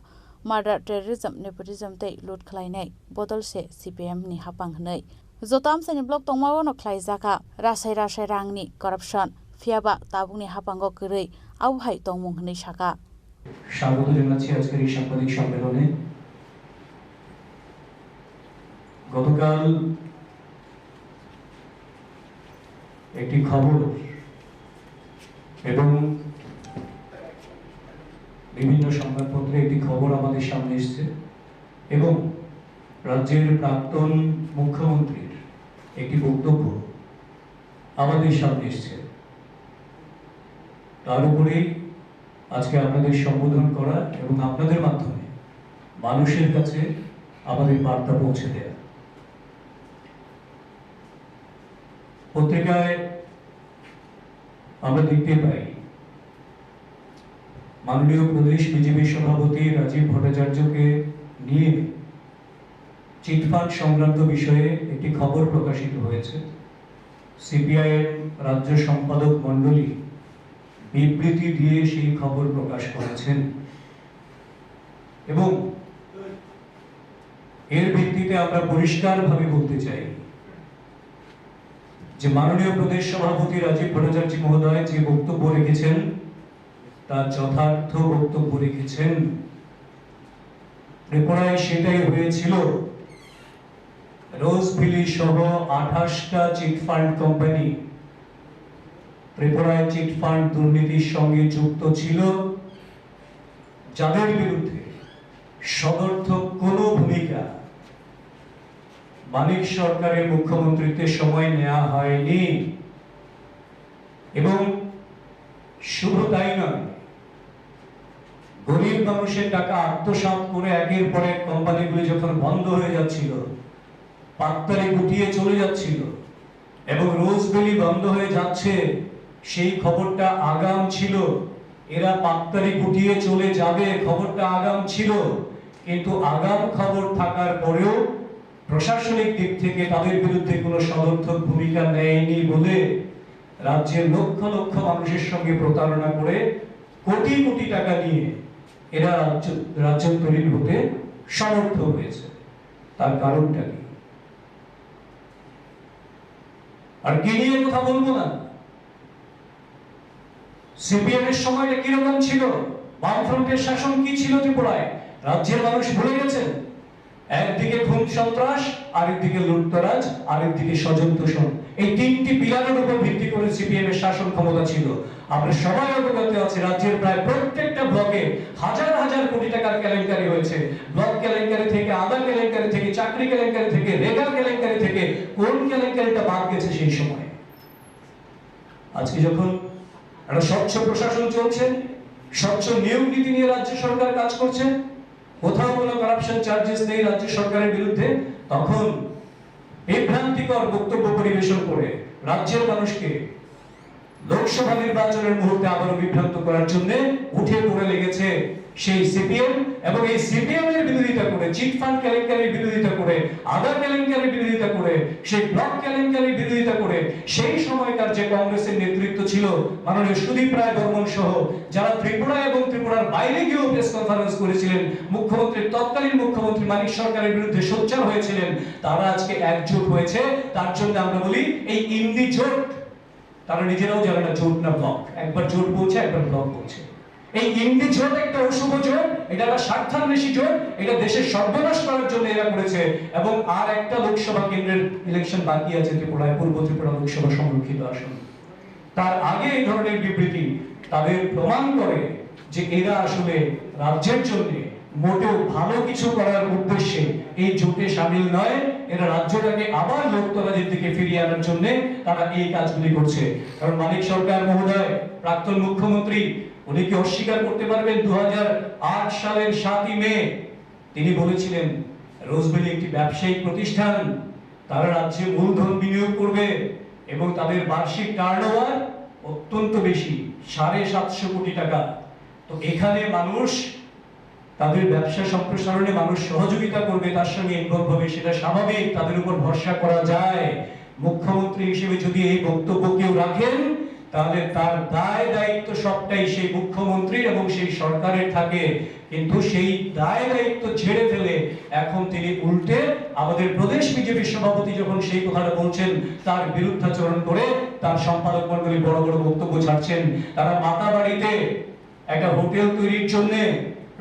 murder, terrorism, nepotism tei loot khlainai bodol se C P M ni hapang hwnwi. Joto amchaini block tongma-o no khlaijak kha rasai rasai rangni corruption, phiyaba tabukni hapango kwrwi abo hai tongmung hwnwi sakha. স্বাগত জানাচ্ছি আজকের এই সাংবাদিক সম্মেলনে। গতকাল একটি খবর এবং বিভিন্ন সংবাদপত্রে একটি খবর আমাদের সামনে এসছে এবং রাজ্যের প্রাক্তন মুখ্যমন্ত্রীর একটি বক্তব্য আমাদের সামনে এসছে। তার উপরেই আজকে আপনাদের সম্বোধন করা এবং আপনাদের মাধ্যমে মানুষের কাছে আমাদের বার্তা পৌঁছে দেয়া। পত্রিকায় আমরা দেখতে পাই, মাননীয় প্রদেশ বিজেপি সভাপতি রাজীব ভট্টাচার্যকে নিয়ে চিটফান্ড সংক্রান্ত বিষয়ে একটি খবর প্রকাশিত হয়েছে। সিপিআইএম রাজ্য সম্পাদক মণ্ডলী বিবৃতি দিয়ে সেই খবর প্রকাশ করেছেন এবং এর ভিত্তিতে আমরা পরিষ্কারভাবে বলতে চাই যে মাননীয় প্রদেশ সভাপতি রাজীব ভট্টাচার্য মহোদয় যে বক্তব্য রেখেছেন, তা যথার্থ বক্তব্য রেখেছেন। ত্রিপুরায় সেটাই হয়েছিল। রোজভ্যালি সহ আঠাশটা চিটফান্ড কোম্পানি ত্রিপুরায় চিটফান্ড দুর্নীতির সঙ্গে যুক্ত ছিল, যাদের বিরুদ্ধে সদর্থক কোনো ভূমিকা মানিক সরকারের মুখ্যমন্ত্রীত্বের সময় নেওয়া হয়নি। এবং শুধু তাই নয়, গরিব মানুষের টাকা আত্মসাৎ করে একের পর এক কোম্পানিগুলি যখন বন্ধ হয়ে যাচ্ছিল, পাকতাড়ি গুটিয়ে চলে যাচ্ছিল এবং রোজ ভ্যালি বন্ধ হয়ে যাচ্ছে, সেই খবরটা আগাম ছিল। এরা পাকতাড়ি গুটিয়ে চলে যাবে, খবরটা আগাম ছিল। কিন্তু আগাম খবর থাকার পরেও প্রশাসনিক দিক থেকে তাদের বিরুদ্ধে কোনো সদর্থক ভূমিকা নেয়নি বলে রাজ্যের লক্ষ লক্ষ মানুষের সঙ্গে প্রতারণা করে কোটি কোটি টাকা নিয়ে এরা রাজ্য, রাজ্যান্তরীণ হতে সমর্থ হয়েছে। তার কারণটা কি? আর কে নিয়ে কথা বলবো না? সিপিএম এর সময়টা কিরকম ছিল? বামফ্রন্টের শাসন কি ছিল ত্রিপুরায়? রাজ্যের মানুষ ভুলে গেছেন। একদিকে খুন সন্ত্রাস, আরেকদিকে লুটতরাজ, আরেকদিকে স্বজন তোষণ। এই তিনটি পিলারের উপর ভিত্তি করে সিপিএম এর শাসন ক্ষমতা ছিল। আমরা সবাই অবগত আছি, রাজ্যের প্রায় প্রত্যেকটা ব্লকে হাজার হাজার কোটি টাকার কেলেঙ্কারি হয়েছে। ব্লক কেলেঙ্কারি থেকে, আদা কেলেঙ্কারি থেকে, চাকরি কেলেঙ্কারি থেকে, রেগা কেলেঙ্কারি থেকে কোন কেলেঙ্কারিটা বাদ গেছে সেই সময়? আজকে যখন একটা স্বচ্ছ প্রশাসন চলছে, স্বচ্ছ নিয়োগ নীতি নিয়ে রাজ্য সরকার কাজ করছে, কোথাও কোনো করাপশন চার্জেস নেই রাজ্য সরকারের বিরুদ্ধে, তখন বিভ্রান্তিকর বক্তব্য পরিবেশন করে রাজ্যের মানুষকে লোকসভা নির্বাচনের মুহূর্তে আবারও বিভ্রান্ত করার জন্য উঠে পড়ে লেগেছে সেই সিপিএম। এবং এই সিপিএম এর বিরোধিতা করে, চিট ফান্ড কেলেঙ্কারির বিরোধিতা করে, আদা কেলেঙ্কারির বিরোধিতা করে, সেই ব্লক কেলেঙ্কারির বিরোধিতা করে, সেই সময়কার যে কংগ্রেসের নেতৃত্ব ছিল, মাননীয় সুদীপ রায় বর্মন সহ যারা ত্রিপুরা এবং ত্রিপুরার বাইরে গিয়েও প্রেস কনফারেন্স করেছিলেন, মুখ্যমন্ত্রী, তৎকালীন মুখ্যমন্ত্রী মানিক সরকারের বিরুদ্ধে সোচ্চার হয়েছিলেন, তারা আজকে একজোট হয়েছে। তার জন্য আমরা বলি এই ইন্ডি জোট। তারা নিজেরাও জানে না জোট না ব্লক, একবার জোট বলছে, একবার ব্লক বলছে। এই ইন্ডি জোট একটা অশুভ জোট, এটা একটা স্বার্থান্বেষী জোট, এটা দেশের সর্বনাশ করার জন্য এরা করেছে। এবং আর একটা লোকসভা কেন্দ্রের ইলেকশন বাকি আছে ত্রিপুরায়, পূর্ব ত্রিপুরা লোকসভা সংরক্ষিত আসন। তার আগে এই ধরনের বিবৃতি তাদের প্রমাণ করে যে এরা আসলে রাজ্যের জন্য মোটেও ভালো কিছু করার উদ্দেশ্যে এই জোটে সামিল নয়। এরা রাজ্যটাকে আবার লোকতরাজের দিকে ফিরিয়ে আনার জন্য তারা এই কাজগুলি করছে। কারণ মানিক সরকার মহোদয়, প্রাক্তন মুখ্যমন্ত্রী, উনি কি অস্বীকার করতে পারবেন দু হাজার আট সালের সাতই মে তিনি বলেছিলেন, রোজভ্যালি একটি ব্যবসায়িক প্রতিষ্ঠান, তারা রাজ্যে মূলধন বিনিয়োগ করবে এবং তাদের বার্ষিক টার্নওভার অত্যন্ত বেশি, সাড়ে সাতশো কোটি টাকা। তো এখানে মানুষ তাদের ব্যবসা সম্প্রসারণে মানুষ সহযোগিতা করবে, তার সঙ্গে ইনভলভ হবে, সেটা স্বাভাবিক, তাদের উপর ভরসা করা যায়। মুখ্যমন্ত্রী হিসেবে যদি এই বক্তব্য কেউ রাখেন, তাহলে তার দায় দায়িত্ব সবটাই সেই মুখ্যমন্ত্রীর এবং সেই সরকারের থাকে। কিন্তু সেই দায় দায়িত্ব ছেড়ে ফেলে এখন তিনি উল্টে আমাদের প্রদেশ বিজেপির সভাপতি যখন সেই কথাটা বলছেন, তার বিরুদ্ধাচরণ করে তার সম্পাদক মণ্ডলী বড় বড় বক্তব্য ছাড়ছেন। তারা মাতাবাড়িতে একটা হোটেল তৈরির জন্য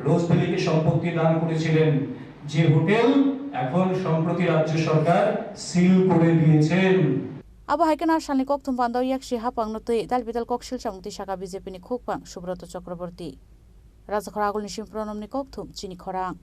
রোজভ্যালিকে সম্পত্তি দান করেছিলেন, যে হোটেল এখন সম্প্রতি রাজ্য সরকার সিল করে দিয়েছেন। Abo hai kheno salni kokthum panda o yaksi hapang no twi dal bidal kok silcham twi saka B J P ni khukpang Subroto Chakraborty. Rajakhor agulni sim pronomni kokthum chini khorang.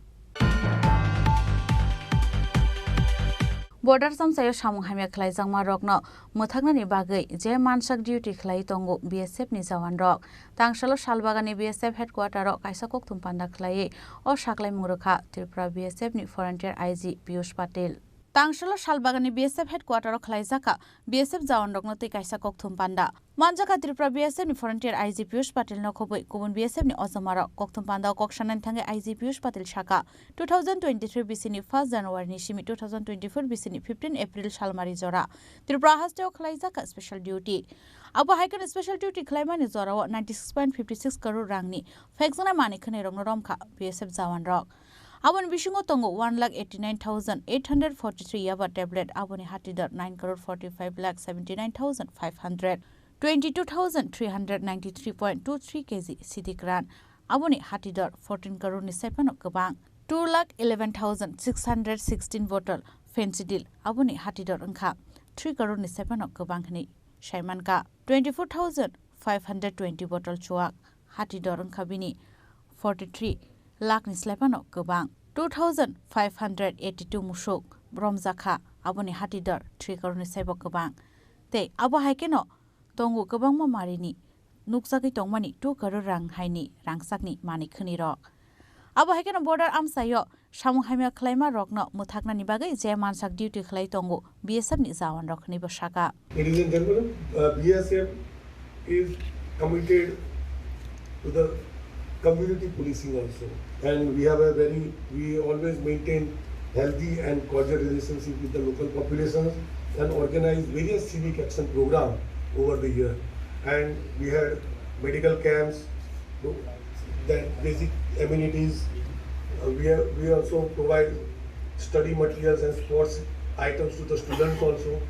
Border chamsaio samung hamya khlaijakma rokno mwthaknani bagwi je mansak duty khlai tongo B S F ni jawan rok. Tangshalo Salbagani B S F headquarter o kaisa kokthum panda khlaiwi o saklaimung rwkha Tripura B S F ni Frontier I G Piyush Patil. Tangshalo Salbagani B S F headquarter o khlaijak kha B S F jawan rokno twi kaisa kokthum panda. Manjakha Tripura B S F ni Frontier I G Piyush Patil no khobwi kubun B S F ni ojomarok kokthum panda o kok sanani thangwi I G Piyush Patil sakha, two thousand twenty-three bisini first January ni simi two thousand twenty-four bisini fifteen April salmari jora Tripura hasteo khwlaijak kha special duty. Abo hai kheno special duty khwlaimani jorao ninety six point fifty six crore rangni phekjaknai manwi khwnwi rokno romkha B S F jawan rok. Aboni bisingo tongo one lakh eighty nine thousand eight hundred forty three yaba tablet, aboni hati dor nine crore forty five lakh seventy nine thousand five hundred. Twenty two thousand three hundred ninety three point two three K G sidik ran, aboni hati dor fourteen crore ni sai phano kwbang. Two lakh eleven thousand six hundred sixteen bottle Phensedyl, aboni hati dor wngkha three crore ni sai phano kwbang hwnwi sai mankha. Twenty four thousand five hundred twenty bottle chuak, hati dor wngkha bini forty three lakh ni slai phano kwbang. Two thousand five hundred eighty two musuk romjakha, aboni hati dor three crore ni saibo kwbang. Tei abo hai kheno tongo kwbangma marini nukjagwi tongmani two crore rang haini rangchakni manwi khwnirok. Abo hai kheno border amchaio samung hamya khwlaima rokno mwthaknani bagwi je mansak duty khwlai tongo B S F ni jawan rok hwnwi bo saka. Ladies and gentlemen, uh, B S F is committed to the community policing also, and we have a very, we always maintain healthy and cordial relationship with the local populations and organize various civic action program over the year, and we had medical camps, that basic amenities. Uh, we have, we also provide study materials and sports items to the students also.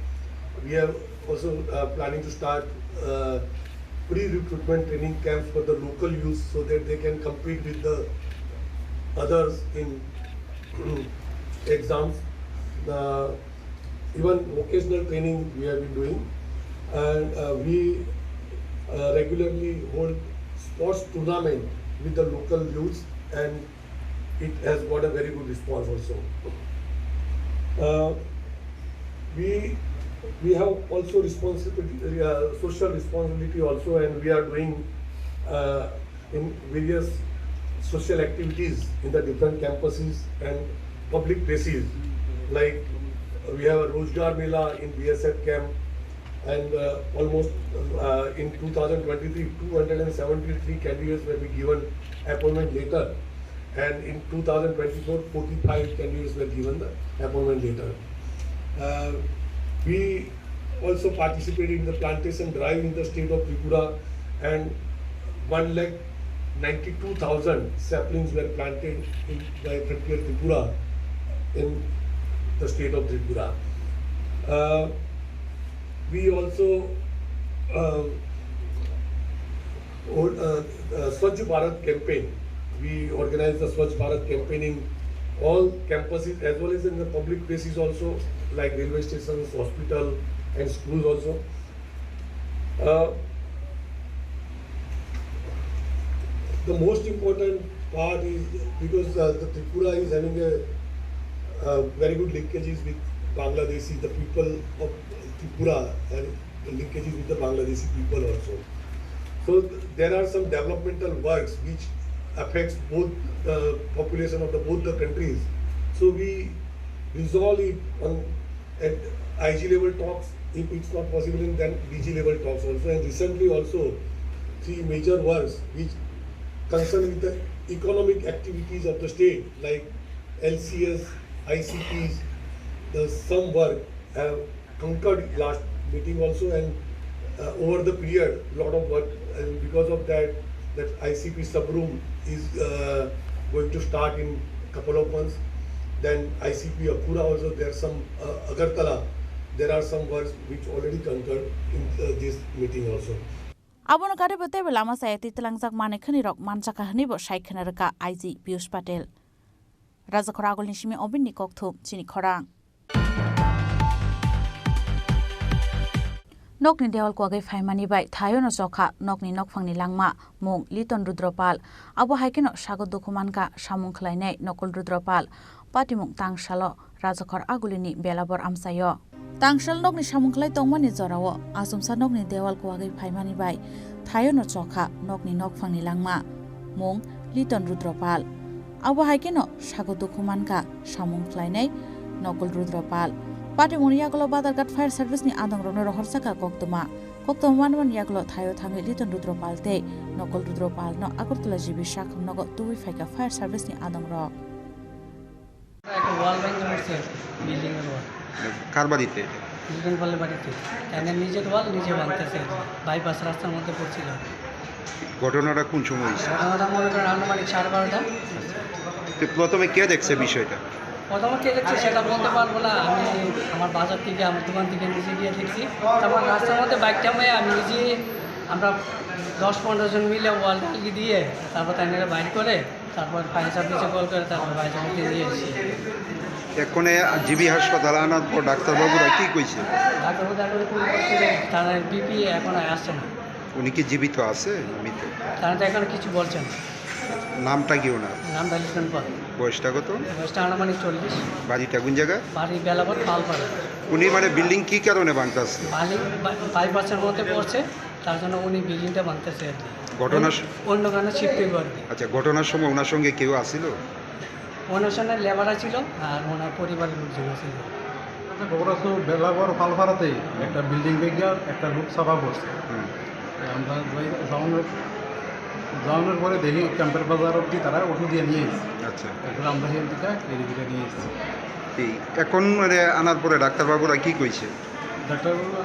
We are also uh, planning to start uh, pre-recruitment training camps for the local youth so that they can compete with the others in exams. Uh, even vocational training we have been doing, and uh, we uh, regularly hold sports tournament with the local youths, and it has got a very good response also. Uh, we we have also responsibility, uh, social responsibility also, and we are doing uh, in various social activities in the different campuses and public places. Like, we have a Rozgar Mela in B S F camp, and uh, almost uh, in two thousand twenty-three, two hundred seventy-three candidates were given appointment letter, and in two thousand twenty-four, forty-five candidates were given the appointment letter. Uh, we also participated in the plantation drive in the state of Tripura, and one lakh ninety-two thousand saplings were planted in, by Frontier Tripura in the state of Tripura. Uh, we also uh, or, uh, uh, Swachh Bharat campaign. We organize the Swachh Bharat campaign in all campuses as well as in the public places also, like railway stations, hospital, and schools also. Uh, the most important part is because uh, the Tripura is having a uh, very good linkages with Bangladeshi. The people of Tripura have linkages with the Bangladeshi people also. So th- there are some developmental works which affects both the population of the both the countries. So we resolve it on at I G level talks. If it's not possible, in then D G level talks also. And recently also, three major works which concern with the economic activities of the state, like L C S, I C Ps, the some work have concurred last meeting also, and uh, over the period, lot of work, and because of that, that I C P sub room is uh, going to start in couple of months. Then I C P Akhura also, there are some uh, Agartala, there are some works which already concurred in uh, this meeting also. Abono karibo teibo lama saya twi tlangjak manwi khwnwi rok manjakha hwnwi bo sai khna rwkha I G Piyush Patel. Rajakhor agulni simi obinni kokthum chini khorang. Nokni dewal kuagwi phaimani bai thaiono chokha nokni nokphangni langma, mung Liton Rudropal. Abo hai kheno sago dukhu mankha samung khlainai Nokol Rudropal. Patimung tangsalo Rajakhor agulini belabor amchaio. Tangsal nokni samung khlai tongmani jorao achomsa nokni dewal kuagwi phaimani bai thaiono chokha nokni nokphangni langma, mung Liton Rudropal. Abo hai kheno sago dukhu mankha samung khlainai Nokol Rudropal. Patimungni yagulo Badharghat Fire Service ni adongrokno rohorjakha koktwma. Koktwma manmani yagulo thaio thangwi Liton Rudropal tei Nokol Rudropal no Agartala G B sakhamnogo tubui phaikha Fire Service ni adongrok. একটা ওয়াল ভেঙে পড়ছে, বিল্ডিং এর ওয়াল। কার বাড়িতে এটা? লিটন পালের বাড়িতে। তাদের নিজের ওয়াল নিজে ভাঙতেছে, বাইপাস রাস্তার মধ্যে পড়ছিল। ঘটনাটা কোন সময় হয়েছে? ঘটনাটা মনে করেন আনুমানিক সাড়ে বারোটা। তো প্রথমে কে দেখছে বিষয়টা? প্রথমে কে দেখছে সেটা বলতে পারবো না। আমি আমার বাজার থেকে, আমার দোকান থেকে নিজে গিয়ে দেখছি। তারপর রাস্তার মধ্যে বাইকটা হয়ে আমি নিজে, আমরা দশ পনেরো জন মিলে ওয়াল টালকি দিয়ে তারপর তাই বাইর করে তারপর ফায়ার সার্ভিসে কল করে, তারপর ফায়ার সার্ভিসে নিয়ে এসেছি। এক্ষণে জিবি হাসপাতালে আনার পর ডাক্তারবাবুরা কি কইছে? ডাক্তারবাবু এখন কোনো করছে না, তার বিপি এখন আর আসছে না। উনি কি জীবিত আছে না মৃত? তারা তো এখনো কিছু বলছেন না। নামটা কি ওনার? নামটা লিটন পাল। বয়সটা কত? বয়সটা আনুমানিক চল্লিশ। বাড়িটা কোন জায়গা? বাড়ি বেলাবত পালপাড়া। উনি মানে বিল্ডিং কি কারণে ভাঙতেছে? বালি বা-, বাইপাসের মধ্যে পড়ছে। তার জন্য উনি বিল্ডিংটা ভাঙতেছে আর কি। ঘটনার স- অন্য কারণে শিফট হইব আর কি। আচ্ছা, ঘটনার সময় ওনার সঙ্গে কেউ আসিল? ওনার সঙ্গে লেবার আছিল আর ওনার পরিবারের লোকজন আছিল। আচ্ছা, খবর আছে, বেলাগড় পালপাড়াতে একটা বিল্ডিং ভেঙে একটা লোক চাপা পড়ছে। হুম। আমরা যাই, যাওয়ানোর, যাওয়ানোর পরে দেখি ক্যাম্পের বাজার অব্দি তারা অটো দিয়ে নিয়ে এসেছে। আচ্ছা। এরপরে আমরা হেলথ দিকে এদিকে নিয়ে এসেছি। এই এখন মানে আনার পরে ডাক্তারবাবুরা কি কইছে? ডাক্তারবাবু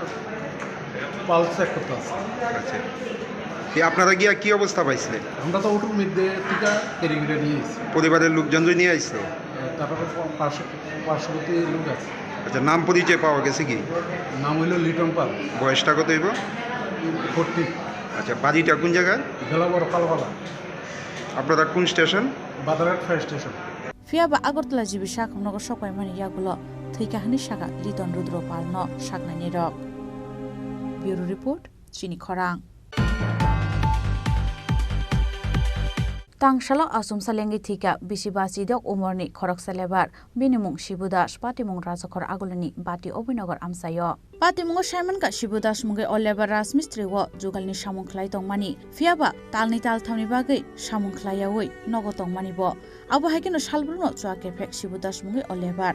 পালস চেক করতে আছে। আচ্ছা। এই আপনারা গিয়া কি অবস্থা পাইছিলেন? আমরা তো অটোর মধ্যে টিকা ক্যারি করে নিয়ে এসেছি। পরিবারের লোকজন নিয়ে আইছিল? তারপরে পার্শ্ব-, পার্শ্ববর্তী লোক আছে। আচ্ছা, নাম পরিচয় পাওয়া গেছে কি? নাম হইল লিটন পাল। বয়সটা কত হইব? ফোরটি। আচ্ছা, বাড়িটা কোন জায়গায়? বেলাগড় পালপাড়া। আপনারা কোন স্টেশন? Badharghat fire station. Phiya ba Agartala G B sakhamnogo sokpaimani yagulo thwikha hwnwi sakha Liton Rudro Palno saknainirok. Bureau Report, Chini Khorang. Tangsalo achomsa lengwi thwikha bisi bachidok umorni khoroksa lebar, bini mung Shibu Das, patimung Rajakhor Agulini Bati Obinagar amchaio. Patimungo saimankha Shibu Das mungwi o lebar rajmistri o jugalni samung khlai tongmani, phiyaba talni talthamni bagwi samung khlaiyaui nogo tongmani bo. Abo hai kheno salbrumno chua kephek Shibu Das mungwi o lebar.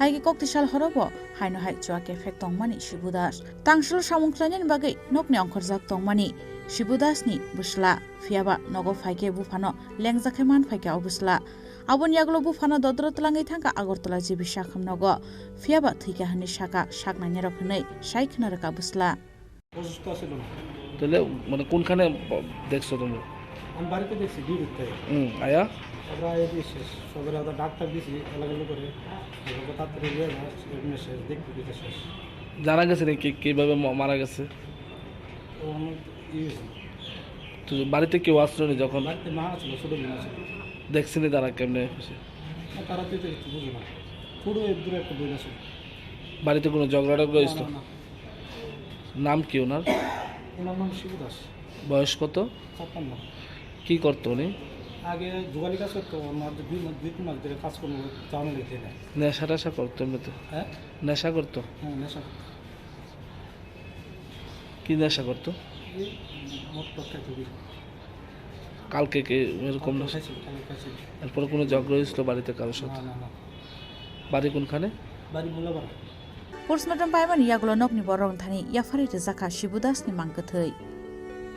Hai khe kokti sal horobo haino hai chua kephek tongmani Shibu Das. Tangsalo samung khlainani bagwi nokni ongkhorjak tongmani Shibu Dasni bwsla. Phiyaba nogo phai khe buphano lengjak khe man phai kha o bwsla. Aboni yagulo buphano dodro twlangwi thangkha Agartala G B sakhamnogo. Phiyaba thwikha hwnwi sakha saknainirok hwnwi sai khna rwkha bwsla. অসুস্থ ছিল না। তাহলে মানে কোনখানে ব-, দেখছো তুমি? আমি বাড়িতে দেখছি, দুই দিক থেকে। হুম, আয়া? আমরা এই দিয়ে শেষ। সকালে আমরা ডাক্তার দিছি, এলাকাগুলো করে। এভাবে তাড়াতাড়ি নিয়ে যাওয়া, এমনি শেষ, দেখতে দেখতে শেষ। জানা গেছে নাকি কিভাবে মা-, মারা গেছে? তো আমার ইয়ে হয়েছে। তো বাড়িতে কেউ আসলো না যখন? বাড়িতে মা ছিল, ছোট বোন আছে। দেখছেনি তারা কেমনে হয়েছে? না, তারা তো এটা কিছু বুঝে না। ছোট এক দূরে একটা বোন আছে। বাড়িতে কোনো ঝগড়া টগড়া না, হয়েছিল? না, না। নাম কি ওনার? ওনার নাম শিবু দাস। বয়স কত? ছাপ্পান্ন। কি করতো উনি? আগে জুগালি কাজ করতো, ওনার দুই মাস, দুই তিন মাস ধরে কাজ করলো, জানো নিতে নেয়। নেশা টেশা করতো এমনিতে? হ্যাঁ? নেশা করতো? হ্যাঁ, নেশা করতো। কি নেশা করতো? এই মদ টদ খাইতো বেশি। কালকে কি এরকম কালকে নেশা? খাইছিল, কালকে খাইছিল। এরপরে কোনো ঝগড়া হয়েছিল বাড়িতে কারোর সাথে? না, না, না। বাড়ি কোনখানে? বাড়ি Mollapara. Postmortem paimani yagulo nokni borok thani yapharwi rwjakha Shibu Dasni mang kwthwi.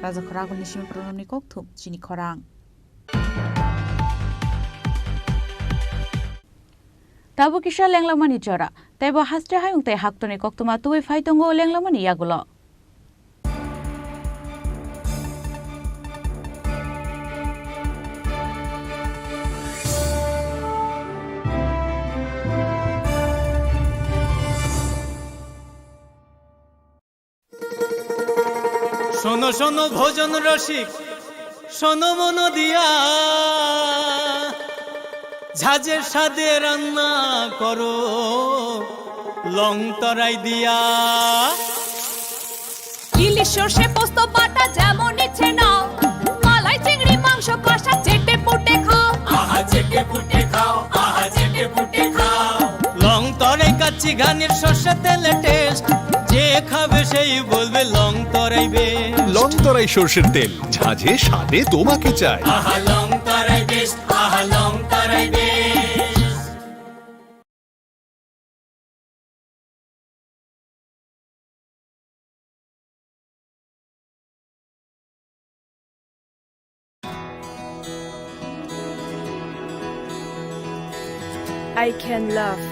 Rajakhor Agulni simi pronomni kokthum Chini Khorang. Tabuk kisa lenglamani jora, teibo haste hayung tei haktorni koktwma tubui phai tongo lenglamani yagulo. শোনো শোনো ভোজন রসিক, শোনো মন দিয়া, ঝাঁঝের স্বাদে রান্না করো লং তরাই দিয়া। ইলিশ সর্ষে পোস্ত বাটা যেমন ইচ্ছে নাও, মালাই চিংড়ি মাংস কষা চেটে পুটে খাও। আহা চেটে পুটে খাও, আহা চেটে পুটে খাও। লং তরাই কাচ্চি ঘানির সর্ষে তেলে টেস্ট, যে খাবে সেই বলবে লং তরাই বেশ। লং তরাই সর্ষের তেল, ঝাঁঝে স্বাদে তোমাকে চাই। আহা লং তরাই বেশ, আহা লং তরাই বেশ। I can laugh.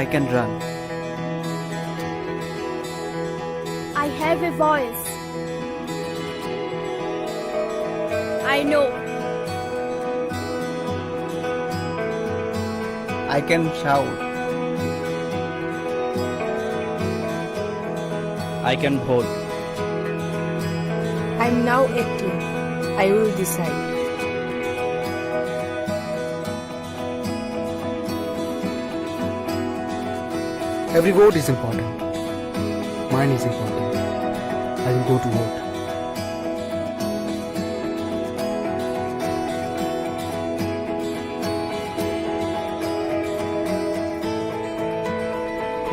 I can run. I have a voice. I know. I can shout. I can vote. I'm now acting. I will decide. Every vote is important. Mine is important. I will go to vote.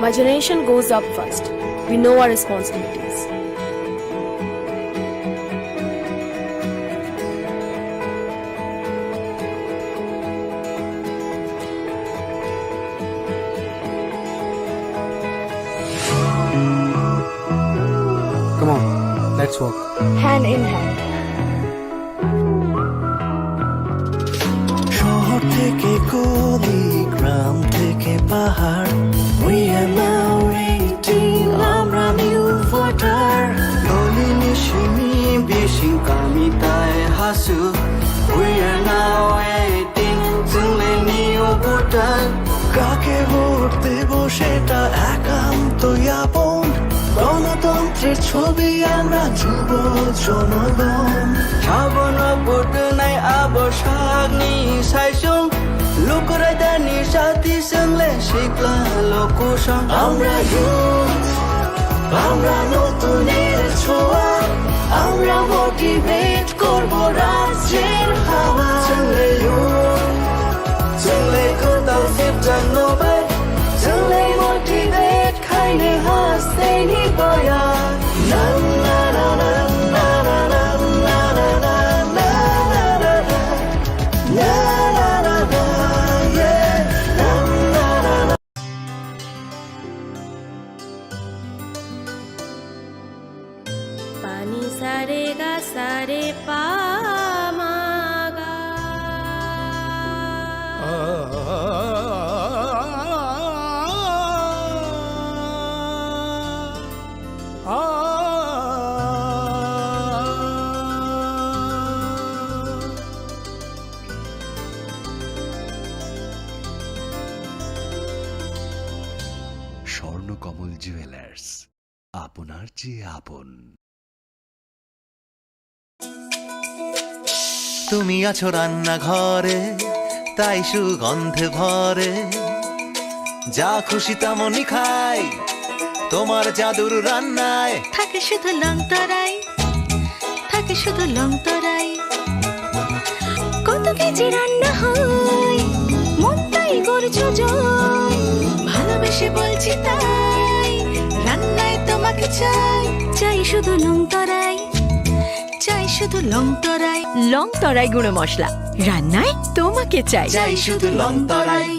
My generation goes up first. We know our responsibilities. Come on, let's work. Hand in hand. শহর থেকে গলি, গ্রাম থেকে পাহাড়, we are now eighteen, আমরা new voter. Goli ni simi bising kami tai hasu, we are now eighteen, chwng le new voter. কাকে ভোট দেব সেটা একান্ত আপন, গণতন্ত্রের ছবি আমরা যুব জনগণ। Sabon rok bwtwnai abo sakni saisung, lukurai dani sati swngle sikla lokusong. Amra youth, amra notuner choa, amra motivate korbo rajyer hawa. Swngle youth, swngle kwtal sipjak nobai, swngle motivate khaini hasteni boya. Na, na, na. Pani sare ga sare pa ma ga. Swarnakamal jewellers, আপনার চেয়ে আপন। তুমি আছো রান্নাঘরে, তাই সুগন্ধে ভরে। যা খুশি তেমনই খাই, তোমার জাদুর রান্নায়। থাকে শুধু লং তরাই, থাকে শুধু লং তরাই। কত কেজি রান্না হয়, মনটাই করছো জয়। ভালোবেসে বলছি তাই, রান্নায় তোমাকে চাই। চাই শুধু লং তরাই, চাই শুধু লং তরাই। লং তরাই গুঁড়ো মশলা, রান্নায় তোমাকে চাই। চাই শুধু লং তরাই।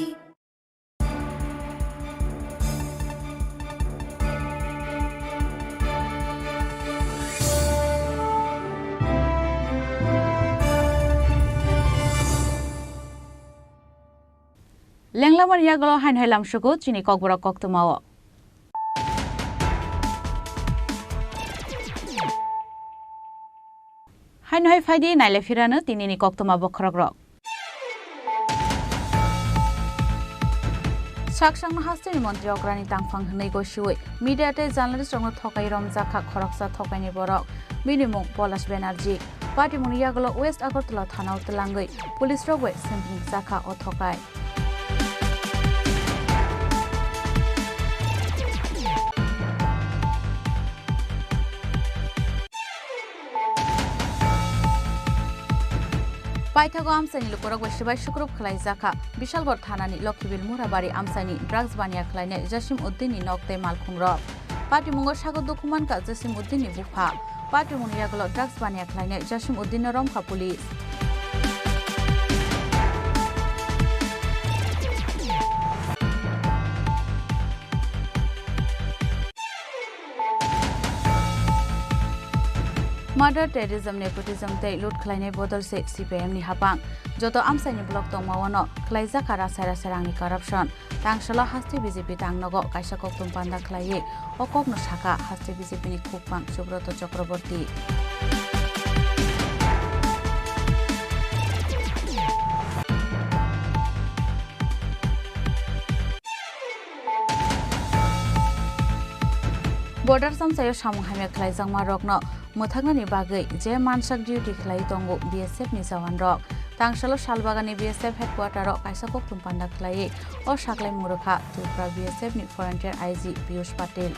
Lenglamani yagulo haino hai lamsugo chini kokborok koktwmao. Haino hai phaidi naile phirano tinini koktwma bokhorokrok. Saksangno hasteni montri okrani tangphang hwnwi gosiwi media tei journalist rokno thokai romjakha khoroksa thokaini borok. Bini mung Polash Banerjee. Patimungni yagulo West Agartala thanao twlangwi police rok bai sengkring chakha o thokai. Paithago amchaini lukurok bai swbai sukrup khlaijakha. Bishalgarh thanani Lokhibil Murabari amchaini drugs baniya khlainai Jasim Uddinni nok tei malkhungrok. Patimungo sago dukhu mankha Jasim Uddinni bupha. Patimungni yagulo drugs baniya khlainai Jasim Uddinno romkha police. Murder, terrorism, nepotism tei loot khlainai bodol se C P I M ni hapang. Joto amchaini block tongmao no khlaijakha rasai rasai rangni corruption. Tangsalo haste B J P tangnogo kaisa koktwm panda khlaiwi o kokno sakha haste B J P ni khukpang Subroto Chakraborty. Border chamchaio samung hamya khlaijakma rokno mwthaknani bagwi je mansak duty khlai tongo B S F ni jawan rok. Tangsalo Salbagani B S F headquarter o kaisa koktwm panda khlaiwi o saklaimung rwkha Tripura B S F ni Frontier I G Piyush Patil.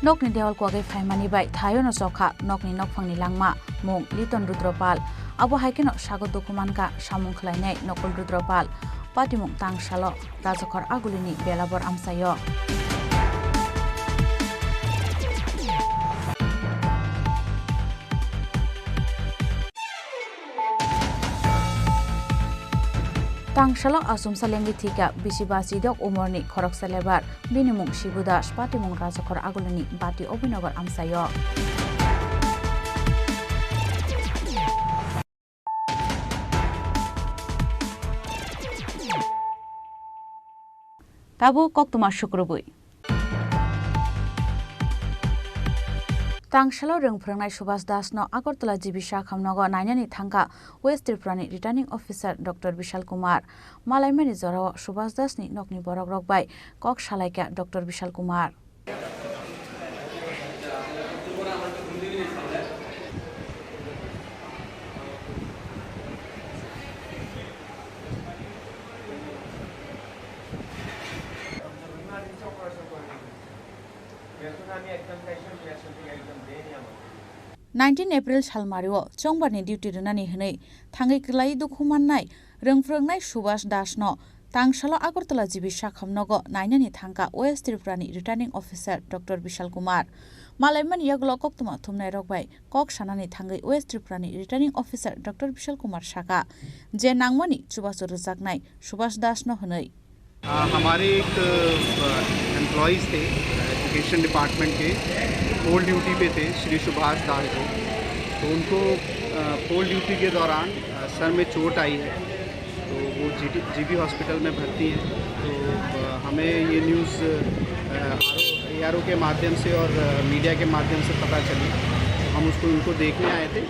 Nokni dewal kwagwi phaimani bai thaiono chokha nokni nokphangni langma. mung Liton Rudropal. Abo hai kheno sago dukhu mankha samung khlainai Nokul Rudropal. Patimung tangsalo Rajakhor Agulini Belabor amchaio. Tangsalo achomsa lengwi thwikha bisi bachidok umorni khoroksa lebar. Bini mung Shibu Das, patimung Rajakhor Agulini Bati Obinogor amchaio. Tabuk koktwma sukrubwi. Tangsalo rwng phrwngnai Subhas Das no Agartala G B Sakham nogo nainani thangkha West Tripura ni Returning Officer Doctor Bishal Kumar. Malaimani jorao Subhas Das ni nokni borok rok bai kok salaikha Doctor Bishal Kumar. Nineteen April salmario chongbarni duty rwnani hwnwi thangwi kwlai dukhu mannai rwngphrwngnai Subhas Das no tangsalo Agartala G B Sakham nogo nainani thangkha West Tripura ni Returning Officer Doctor Bishal Kumar. Malaimani yagulo koktwma thumnai rok bai kok sanani thangwi West Tripura ni Returning Officer Doctor Bishal Kumar sakha je nangmani chubachu rwjaknai Subhas Das no hwnwi. आ, हमारे एक, अ, एम्प्लॉइज थे, education department के, पोल ड्यूटी पे थे, श्री सुभाष दास जी। तो उनको, अ, पोल ड्यूटी के दौरान, अ, सर में चोट आई है, तो वो जीटी, जीबी हॉस्पिटल में भर्ती हैं। तो, अ, हमें ये न्यूज़, अ, आरओ, एआरओ के माध्यम से और, अ, मीडिया के माध्यम से पता चली। हम उसको, उनको देखने आए थे।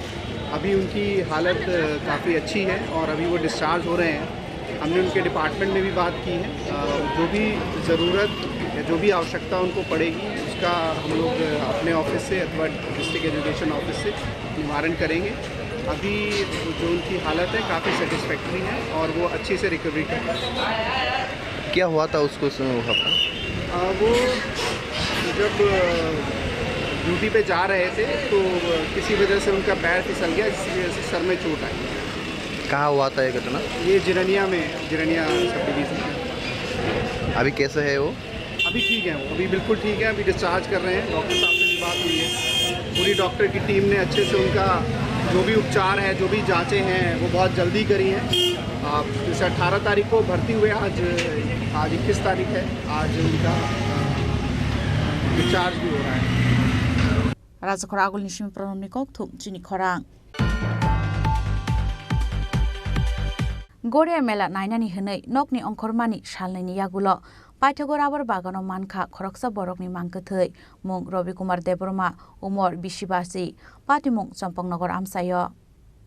अभी उनकी हालत, अ, काफ़ी अच्छी है और अभी वो डिस्चार्ज हो रहे हैं। हमने उनके डिपार्टमेंट में भी बात की है। अ, जो भी ज़रूरत या जो भी आवश्यकता उनको पड़ेगी, उसका हम लोग अपने ऑफिस से अथवा डिस्ट्रिक्ट एजुकेशन ऑफिस से निवारण करेंगे। अभी जो उनकी हालत है, काफ़ी सेटिस्फैक्टरी है और वो अच्छे से रिकवरी कर रहे हैं। क्या हुआ था उसको, उस वहाँ पर? अ, वो जब, अ, ड्यूटी पे जा रहे थे, तो किसी वजह से उनका पैर फिसल गया, जिसकी वजह से सर में चोट आई। कहाँ हुआ था ये घटना? ये जिरनिया में, जिरनिया सब डिवीजन में। अभी कैसे है वो? अभी ठीक है वो, अभी बिल्कुल ठीक है, अभी डिस्चार्ज कर रहे हैं। डॉक्टर साहब से भी बात हुई है, पूरी डॉक्टर की टीम ने अच्छे से उनका जो भी उपचार है, जो भी जांचें हैं, वो बहुत जल्दी करी हैं। आप जैसे अठारह तारीख को भर्ती हुए, आज, आज इक्कीस तारीख है, आज उनका, अ, डिस्चार्ज भी हो रहा है। Rajakhor Agulini simi Pranamni kokthum chini khorang. Goria mela nainani hwnwi nokni ongkhormani salnwini yagulo paithago rubber bagano mankha khoroksa borokni mang kwthwi, mung Robi Kumar Debbarma, umor bisi basi, patimung Chompoknogor amchaio.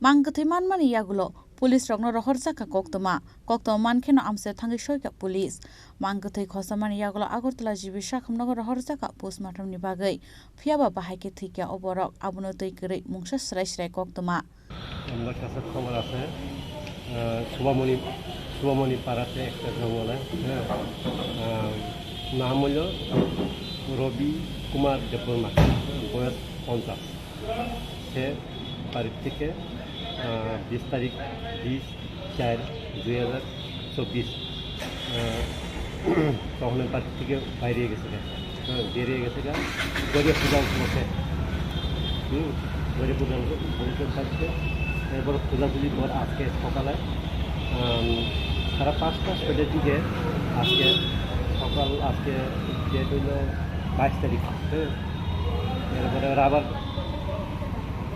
Mang kwthwi manmani yagulo police rokno rohorjakha koktwma. Koktwma mankheno amchaio thangwi soikha police. Mang kwthwi khosamani yagulo Agartala G B Sakham nogo rohorjakha postmortemni bagwi. Phiyaba bahai khe thwikha o borok, abono twi kwrwi mungsa swrai swrai koktwma. আমরা কাছে খবর আছে, আহ, শুভমণি, শুভমণি পাড়াতে একটা জঙ্গলে, হ্যাঁ, আহ, নাম হলো রবি কুমার দেববর্মা, বয়স পঞ্চাশ। সে বাড়ির থেকে, আহ, বিশ তারিখ, বিশ চার দুই হাজার চব্বিশ, আহ, তখন বাড়ি থেকে বাইরে গেছে গা। হ্যাঁ, বেরিয়ে গেছে গা। গরিয়া পূজা উপলক্ষে। হুম, গরিয়া পূজা উপলক্ষে থাকছে। এরপর খোঁজাখুঁজির পর আজকে সকালে, আম, সাড়ে পাঁচটা ছয়টার দিকে আজকে সকাল, আজকে ডেট হইল বাইশ তারিখ। হ্যাঁ, এরপরে ওরা আবার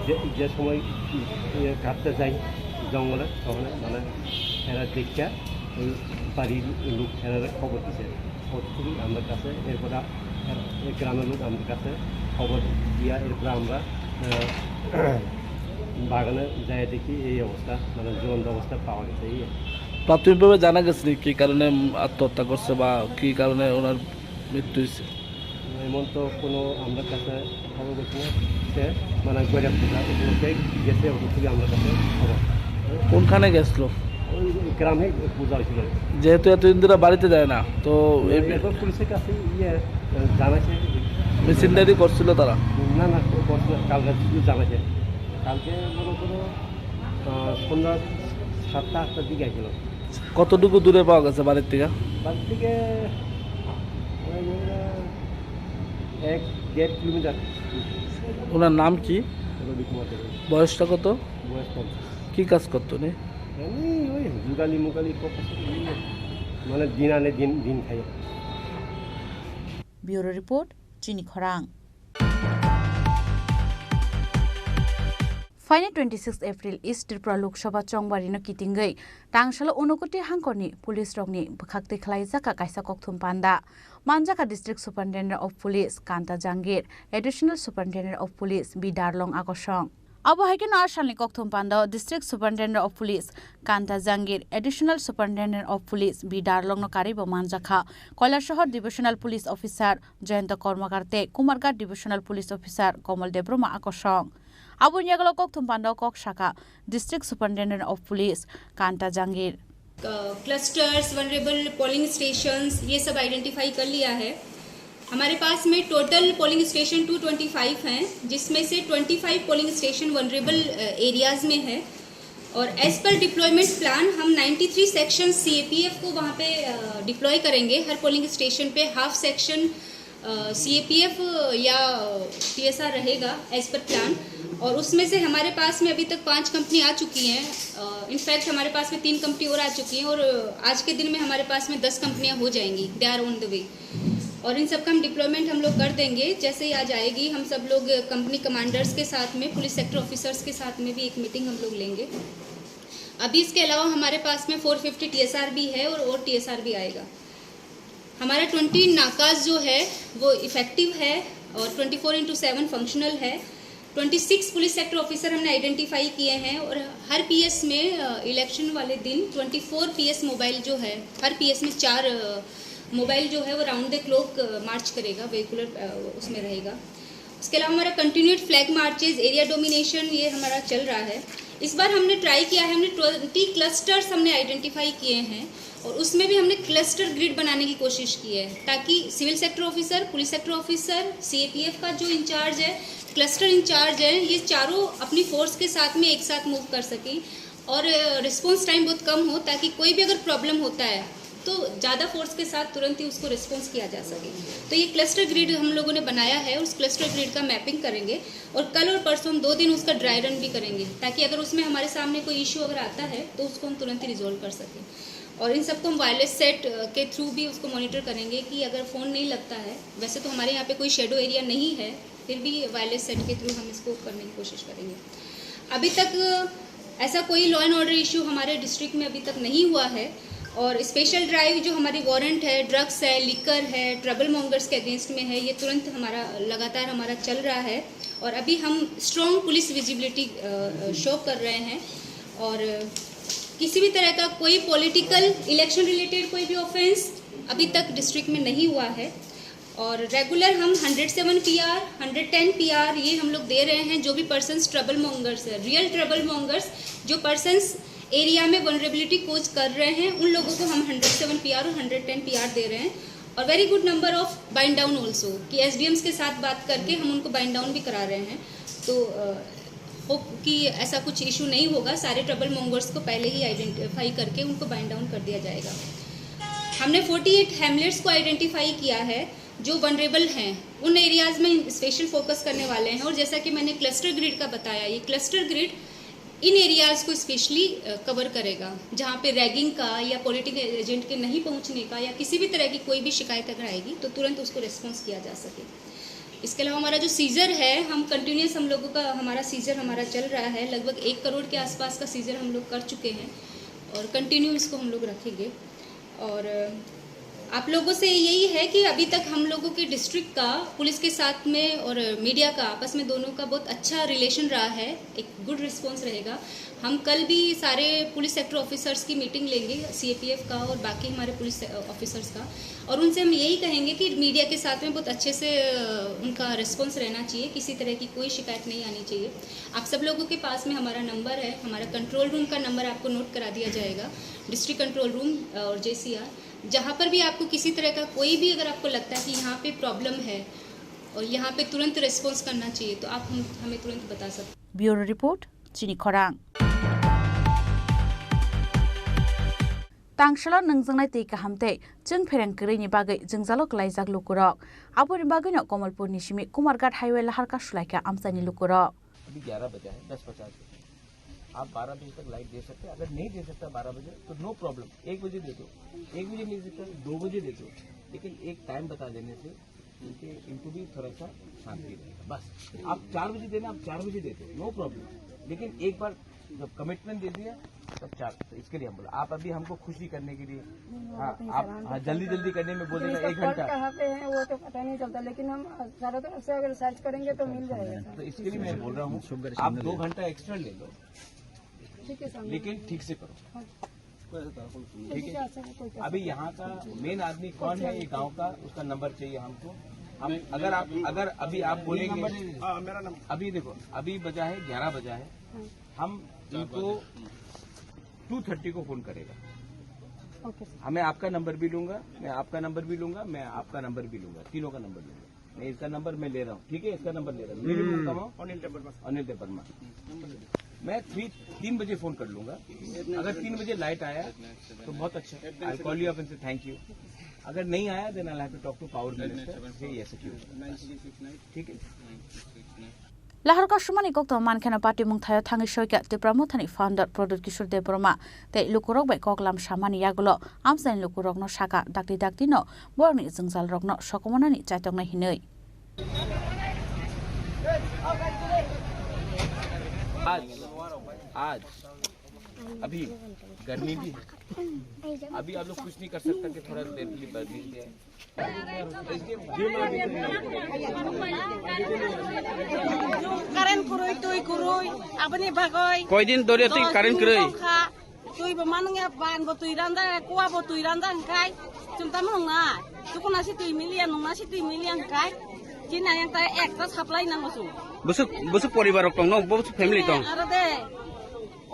যে, যে সময়, ইয়ে, কাটতে যাই জঙ্গলে, তখন মানে এরা দেখিয়া ওই বাড়ির লোক এরা খবর দিছে। খবর দিছে কি আমরা কাছে, এরপরে আর এই গ্রামের লোক আমাদের কাছে খবর দিয়া, এরপরে আমরা, আহ, বাগানে যাই দেখি এই অবস্থা, মানে জ্বলন্ত অবস্থা পাওয়া গেছে। এই আর কি। প্রাথমিকভাবে জানা গেছে কি কারণে আত্মহত্যা করছে বা কি কারণে ওনার মৃত্যু হয়েছে? এমন তো কোনো আমরা কাছে খবর করছি না। সে মানে গরিয়া পূজা উপলক্ষে গেছে, ওখান থেকে আমরা কাছে খবর। কোনখানে গেছিল? ওই গ্রামে পূজা হয়েছিল। যেহেতু এতদিন ধরে বাড়িতে যায় না, তো এই এরপর পুলিশের কাছে ইয়ে জানাইছে। মিসিং ডায়েরি করছিল তারা? না, না, করছে না, কালকে শুধু জানাইছে। কালকে মনে করো, আহ, সন্ধ্যা সাতটা আটটার দিকে আসলো। কতটুকু দূরে পাওয়া গেছে বাড়ির থেকে? বাড়ির থেকে ওই, ওই, এক দেড় কিলোমিটার। ওনার নাম কি? রবি কুমার দেব। বয়সটা কত? বয়স পঞ্চাশ। কি কাজ করতো উনি? এমনি ওই জুগালি মুগালি করতেছে, মানে দিন আনে দিন, দিন খাই। Bureau report, Chini Khorang. Phaini twenty six April East Tripura Lok Sabha chongbari no kitingwi tangsalo Unakoti hangkorni police rokni bwkhak twi khlaijak kaisa kokthum panda. Manjak kha District Superintendent of Police Kanta Jangir, Additional Superintendent of Police B Darlong Akosong. Abo hai kheno a salni kokthum panda o District Superintendent of Police Kanta Jangir, Additional Superintendent of Police B Darlong no karwi bo manjak kha Kailasahar Divisional Police Officer Jayanta Kormakar tei Kumarghat Divisional Police Officer Komol Debbarma Akosong. Aboni yagulo kokthum panda o kok sakha District Superintendent of Police Kanta Jangir. Clusters, vulnerable polling stations, ये सब identify कर लिया है। हमारे पास में total polling station two twenty five हैं, जिसमें से twenty five polling station vulnerable areas में है। और एज पर डिप्लॉयमेंट प्लान हम नाइंटी थ्री सेक्शन सीएपीएफ को वहाँ पे डिप्लॉय करेंगे। हर पोलिंग स्टेशन पे हाफ सेक्शन सीएपीएफ या टीएसआर रहेगा एज पर प्लान। और उसमें से हमारे पास में अभी तक पांच कंपनी आ चुकी हैं। इनफैक्ट हमारे पास में तीन कंपनी और आ चुकी हैं और आज के दिन में हमारे पास में दस कंपनियां हो जाएंगी। They are on the way. और इन सब का हम डिप्लॉयमेंट हम लोग कर देंगे। जैसे ही आ जाएगी, हम सब लोग कंपनी कमांडर्स के साथ में, पुलिस सेक्टर ऑफिसर्स के साथ में भी एक मीटिंग हम लोग लेंगे। अभी इसके अलावा हमारे पास में फ़ोर फ़िफ़्टी टीएसआर भी है और, और टीएसआर भी आएगा। हमारा ट्वेंटी नाकाज जो है, वो इफेक्टिव है और twenty four into seven functional है। Twenty six police sector officer हमने आइडेंटिफाई किए हैं और हर पीएस में, अ, इलेक्शन वाले दिन ट्वेंटी फ़ोर पीएस मोबाइल जो है, हर पीएस में चार, अ, मोबाइल जो है, वो राउंड द क्लॉक, अ, मार्च करेगा, वेहिकुलर, अ, उसमें रहेगा। उसके अलावा हमारा continued flag marches, area domination, ये हमारा चल रहा है। इस बार हमने ट्राई किया है, हमने ट्वेंटी क्लस्टर्स हमने आइडेंटिफाई किए हैं और उसमें भी हमने क्लस्टर ग्रिड बनाने की कोशिश की है, ताकि civil sector officer, police sector officer, CAPF का जो इंचार्ज है, क्लस्टर इंचार्ज है, ये चारों अपनी फोर्स के साथ में एक साथ मूव कर सकें और रिस्पॉन्स टाइम बहुत कम हो, ताकि कोई भी अगर प्रॉब्लम होता है तो ज़्यादा फोर्स के साथ तुरंत ही उसको रिस्पॉन्स किया जा सके। तो ये क्लस्टर ग्रिड हम लोगों ने बनाया है, उस क्लस्टर ग्रिड का मैपिंग करेंगे और कल और परसों हम दो दिन उसका ड्राई रन भी करेंगे, ताकि अगर उसमें हमारे सामने कोई इशू अगर आता है तो उसको हम तुरंत ही रिजॉल्व कर सकें। और इन सबको हम वायरलेस सेट के थ्रू भी उसको मॉनिटर करेंगे कि अगर फ़ोन नहीं लगता है, वैसे तो हमारे यहाँ पे कोई शेडो एरिया नहीं है, फिर भी वायरलेस सेट के थ्रू हम इसको करने की कोशिश करेंगे। अभी तक ऐसा कोई लॉ एंड ऑर्डर इशू हमारे डिस्ट्रिक्ट में अभी तक नहीं हुआ है और स्पेशल ड्राइव जो हमारी वारंट है, ड्रग्स है, लिकर है, ट्रबल मॉन्गर्स के अगेंस्ट में है, ये तुरंत हमारा, लगातार हमारा चल रहा है। और अभी हम स्ट्रॉन्ग पुलिस विजिबिलिटी शो कर रहे हैं और किसी भी तरह का कोई पॉलिटिकल, इलेक्शन रिलेटेड कोई भी ऑफेंस अभी तक डिस्ट्रिक्ट में नहीं हुआ है। और रेगुलर हम hundred seven PR, hundred ten PR ये हम लोग दे रहे हैं। जो भी पर्सन्स ट्रबल मॉन्गर्स है, रियल ट्रबल मॉन्गर्स, जो पर्सन्स एरिया में वनरेबिलिटी कोज कर रहे हैं, उन लोगों को हम हंड्रेड सेवन पीआर और हंड्रेड टेन पीआर दे रहे हैं। और very good number of bind down also, कि एसडीएम्स के साथ बात करके हम उनको बाइंड डाउन भी करा रहे हैं। तो होप कि ऐसा कुछ इशू नहीं होगा, सारे ट्रबल मॉन्गर्स को पहले ही आइडेंटिफाई करके उनको बाइंड डाउन कर दिया जाएगा। हमने फ़ोर्टी एट हैमलेट्स को आइडेंटिफाई किया है जो वनरेबल हैं, उन एरियाज में स्पेशल फोकस करने वाले हैं। और जैसा कि मैंने क्लस्टर ग्रिड का बताया, ये क्लस्टर ग्रिड इन एरियाज को स्पेशली कवर करेगा, जहाँ पे रैगिंग का या पॉलिटिकल एजेंट के नहीं पहुँचने का या किसी भी तरह की कोई भी शिकायत अगर आएगी तो तुरंत उसको रिस्पॉन्स किया जा सके। इसके अलावा हमारा जो सीजर है, हम कंटिन्यूअस, हम लोगों का, हमारा सीजर हमारा चल रहा है, लगभग एक करोड़ के आसपास का सीजर हम लोग कर चुके हैं और कंटिन्यू इसको हम लोग रखेंगे। और आप लोगों से यही है कि अभी तक हम लोगों के डिस्ट्रिक्ट का पुलिस के साथ में और मीडिया का, आपस में दोनों का बहुत अच्छा रिलेशन रहा है, एक गुड रिस्पॉन्स रहेगा। हम कल भी सारे पुलिस सेक्टर ऑफिसर्स की मीटिंग लेंगे, सीएपीएफ का और बाकी हमारे पुलिस ऑफिसर्स का, और उनसे हम यही कहेंगे कि मीडिया के साथ में बहुत अच्छे से, अ, उनका रिस्पॉन्स रहना चाहिए, किसी तरह की कोई शिकायत नहीं आनी चाहिए। आप सब लोगों के पास में हमारा नंबर है, हमारा कंट्रोल रूम का नंबर आपको नोट करा दिया जाएगा, डिस्ट्रिक्ट कंट्रोल रूम और जेसीआर। जहाँ पर भी आपको किसी तरह का कोई भी, अगर आपको लगता है कि यहाँ पे प्रॉब्लम है और यहाँ पे तुरंत रिस्पॉन्स करना चाहिए, तो आप हम, हमें तुरंत बता सकते हैं। Bureau Report, Chini Khorang. Tangsalo nwngjaknai twi kaham tei chwng phereng kwrwini bagwi jwngjalo kwlaijak lukurok. Aboni bagwino Kamalpurni simi Kumarghat Highway laharka sulaikha amchaini lukurok. अभी ग्यारह बजा है, दस पचास बजे। आप बारह बजे तक लाइट दे सकते हैं, अगर नहीं दे सकता बारह बजे तो नो प्रॉब्लम, एक बजे दे दो, एक बजे नहीं दे सकता दो बजे दे दो, लेकिन एक टाइम बता देने से इनके, इनको भी थोड़ा सा शांति रहेगा। बस आप चार बजे देना, आप चार बजे दे दो, नो प्रॉब्लम, लेकिन एक बार जब कमिटमेंट दे दिया तब चार, तो इसके लिए हम बोला, आप अभी हमको खुशी करने के लिए, हाँ, आप, हाँ, जल्दी जल्दी करने में बोलेगा एक घंटा। कहाँ पे है वो तो पता नहीं चलता, लेकिन हम चारों तरफ से अगर सर्च करेंगे तो मिल जाएगा। तो इसके लिए मैं बोल रहा हूँ, आप दो घंटा एक्स्ट्रा ले लो, ठीक है सर। लेकिन ठीक से करो। हाँ। ठीक है। अभी यहाँ का मेन आदमी कौन है, ये गांव का, उसका नंबर चाहिए हमको। हम, अगर आप, अगर अभी आप बोलेंगे, हाँ, मेरा नंबर। अभी देखो, अभी बजा है, ग्यारह बजा है। हाँ। हम इनको टू थर्टी को फोन करेगा। Okay sir. हमें आपका नंबर भी लूंगा, मैं आपका नंबर भी लूंगा, मैं आपका नंबर भी लूंगा, तीनों का नंबर लूंगा। मैं इसका नंबर मैं ले रहा हूँ, ठीक है, इसका नंबर ले रहा हूँ। मेरे को कमाओ। अनिल देवर्मा। अनिल देवर्मा। मैं थ्री, तीन बजे फोन कर लूंगा। अगर तीन बजे लाइट आया तो बहुत अच्छा। I call you up and say thank you. अगर नहीं आया, then I'll have to talk to power minister. ये ऐसे क्यों? ठीक है। Lahar kasumani koktwma mankheno party mungthaio thangwi soikha Tipra Mothani founder Pradyut Kishore Debbarma tei lukurok bai koklam samani yagulo amchaini lukurokno sakha dakti dakti no borokni jwngjalrokno sokomornani chaitoknai hinwi. आज, आज अभी गर्मी भी है, अभी आप लोग कुछ नहीं कर सकता कि थोड़ा देर के लिए बर्फ गिर जाए। Current kwrwi, twi kwrwi, aboni bagwi. Koidin dori twi current kwrwi? Twi bo manung ya, ban bo twi randa, kua bo twi randa hwnkhe chwng tamo nwngnai. Tukuna si twi miliya, nungna si twi miliya hwnkhe chini ayang ta ekta supply nango chwng. Bwswk, bwswk poribar rok tong no, bwswk family tong? Aro de.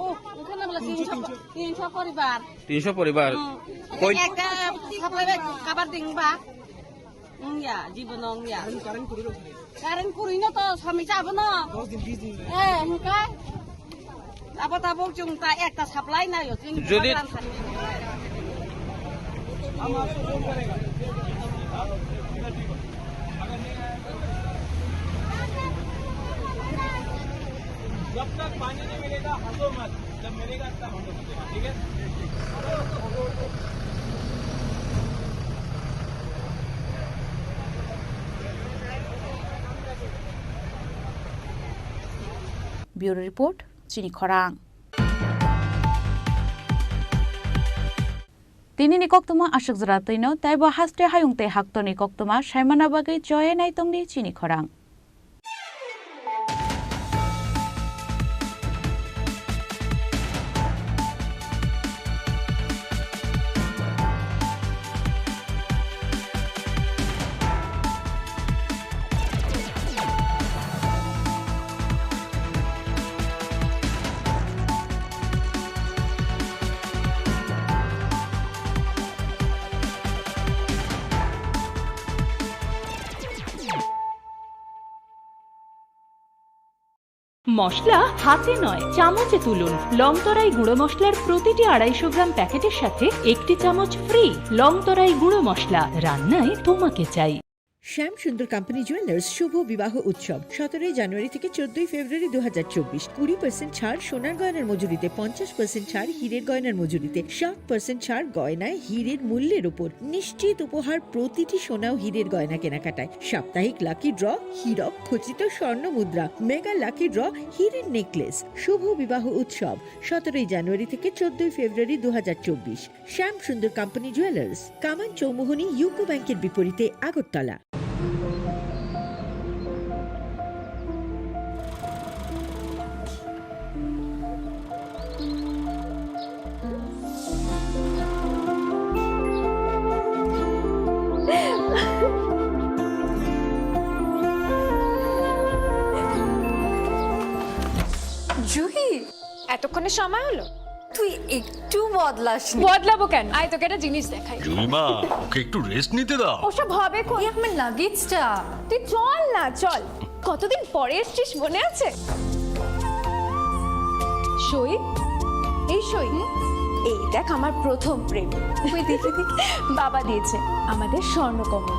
Oh, wngkha na bwla tinso, tinso poribar. Tinso poribar. Hmm. Koi? Ekta supply bai cover ding ba. Wngya, jibono wngya. Current kwrwi no to somisa abono. Eh, hwnkhe. Abo tabuk chwng ta ekta supply naio, chwng jodi जब तक पानी नहीं मिलेगा, हंसो मत। जब मिलेगा, तब हम लोग हंसेगा, ठीक है? Bureau Report, Chini Khorang. Tinini koktwma aswk jora twino, tei bo haste hayung tei haktorni koktwma saimana bagwi choye naitongdi Chini Khorang. মশলা হাতে নয়, চামচে তুলুন। লংতরাই গুঁড়ো মশলার প্রতিটি আড়াইশো গ্রাম প্যাকেটের সাথে একটি চামচ ফ্রি। লংতরাই গুঁড়ো মশলা, রান্নায় তোমাকে চাই। শ্যাম সুন্দর কোম্পানি জুয়েলার্স শুভ বিবাহ উৎসব সতেরোই জানুয়ারি থেকে চোদ্দই ফেব্রুয়ারি দু হাজার চব্বিশ। কুড়ি পার্সেন্ট ছাড় সোনার গয়নার মজুরিতে, পঞ্চাশ পার্সেন্ট ছাড় হীরের গয়নার মজুরিতে, সাত পার্সেন্ট ছাড় গয়নায় হীরের মূল্যের উপর। নিশ্চিত উপহার প্রতিটি সোনা ও হীরের গয়না কেনাকাটায়। সাপ্তাহিক লাকি ড্র, হীরক খচিত স্বর্ণ মুদ্রা, মেগা লাকি ড্র, হীরের নেকলেস। শুভ বিবাহ উৎসব সতেরোই জানুয়ারি থেকে চোদ্দই ফেব্রুয়ারি দু হাজার চব্বিশ। শ্যাম সুন্দর কোম্পানি জুয়েলার্স, কামান চৌমুহনী ইউকো ব্যাংকের বিপরীতে, আগরতলা। জুহি, এতক্ষণে সময় হলো? তুই একটু বদলাস নি। বদলাবো কেন? আয়, তোকে একটা জিনিস দেখাই। জুইমা, ওকে একটু রেস্ট নিতে দাও। ওসব হবে কোন? এই আমার লাগেজটা। তুই চল না, চল। কতদিন পরে এসছিস, মনে আছে? সই, এই সই। হুম? এই দেখ আমার প্রথম প্রেম। ওই দেখে দেখে বাবা দিয়েছে আমাদের স্বর্ণকমল।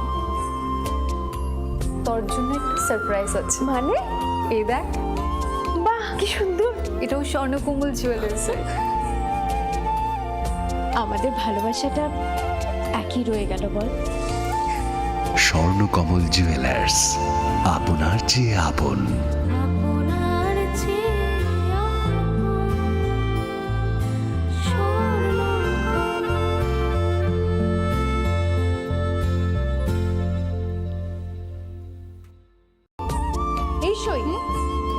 তোর জন্য একটা সারপ্রাইজ আছে। মানে? এই দেখ। বাহ, কি সুন্দর। এটাও স্বর্ণকমল জুয়েলার্সের। আমাদের ভালোবাসাটা একই রয়ে গেল বল। স্বর্ণকমল জুয়েলার্স, আপনার চেয়ে আপন। আপনার চেয়ে আপন স্বর্ণকমল। এই সই। হুম?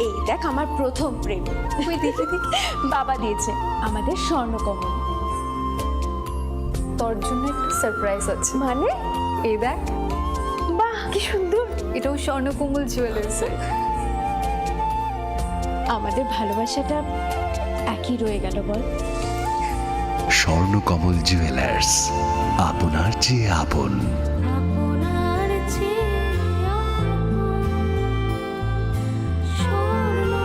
এই দেখ আমার প্রথম প্রেম। ওই দেখে দেখে বাবা দিয়েছে আমাদের স্বর্ণকমল। তোর জন্য একটা সারপ্রাইজ আছে। মানে? এই দেখ। বাহ, কি সুন্দর। এটাও স্বর্ণকমল জুয়েলার্সের। আমাদের ভালোবাসাটা একই রয়ে গেল বল। স্বর্ণকমল জুয়েলার্স, আপনার চেয়ে আপন। আপনার চেয়ে আপন স্বর্ণকমল।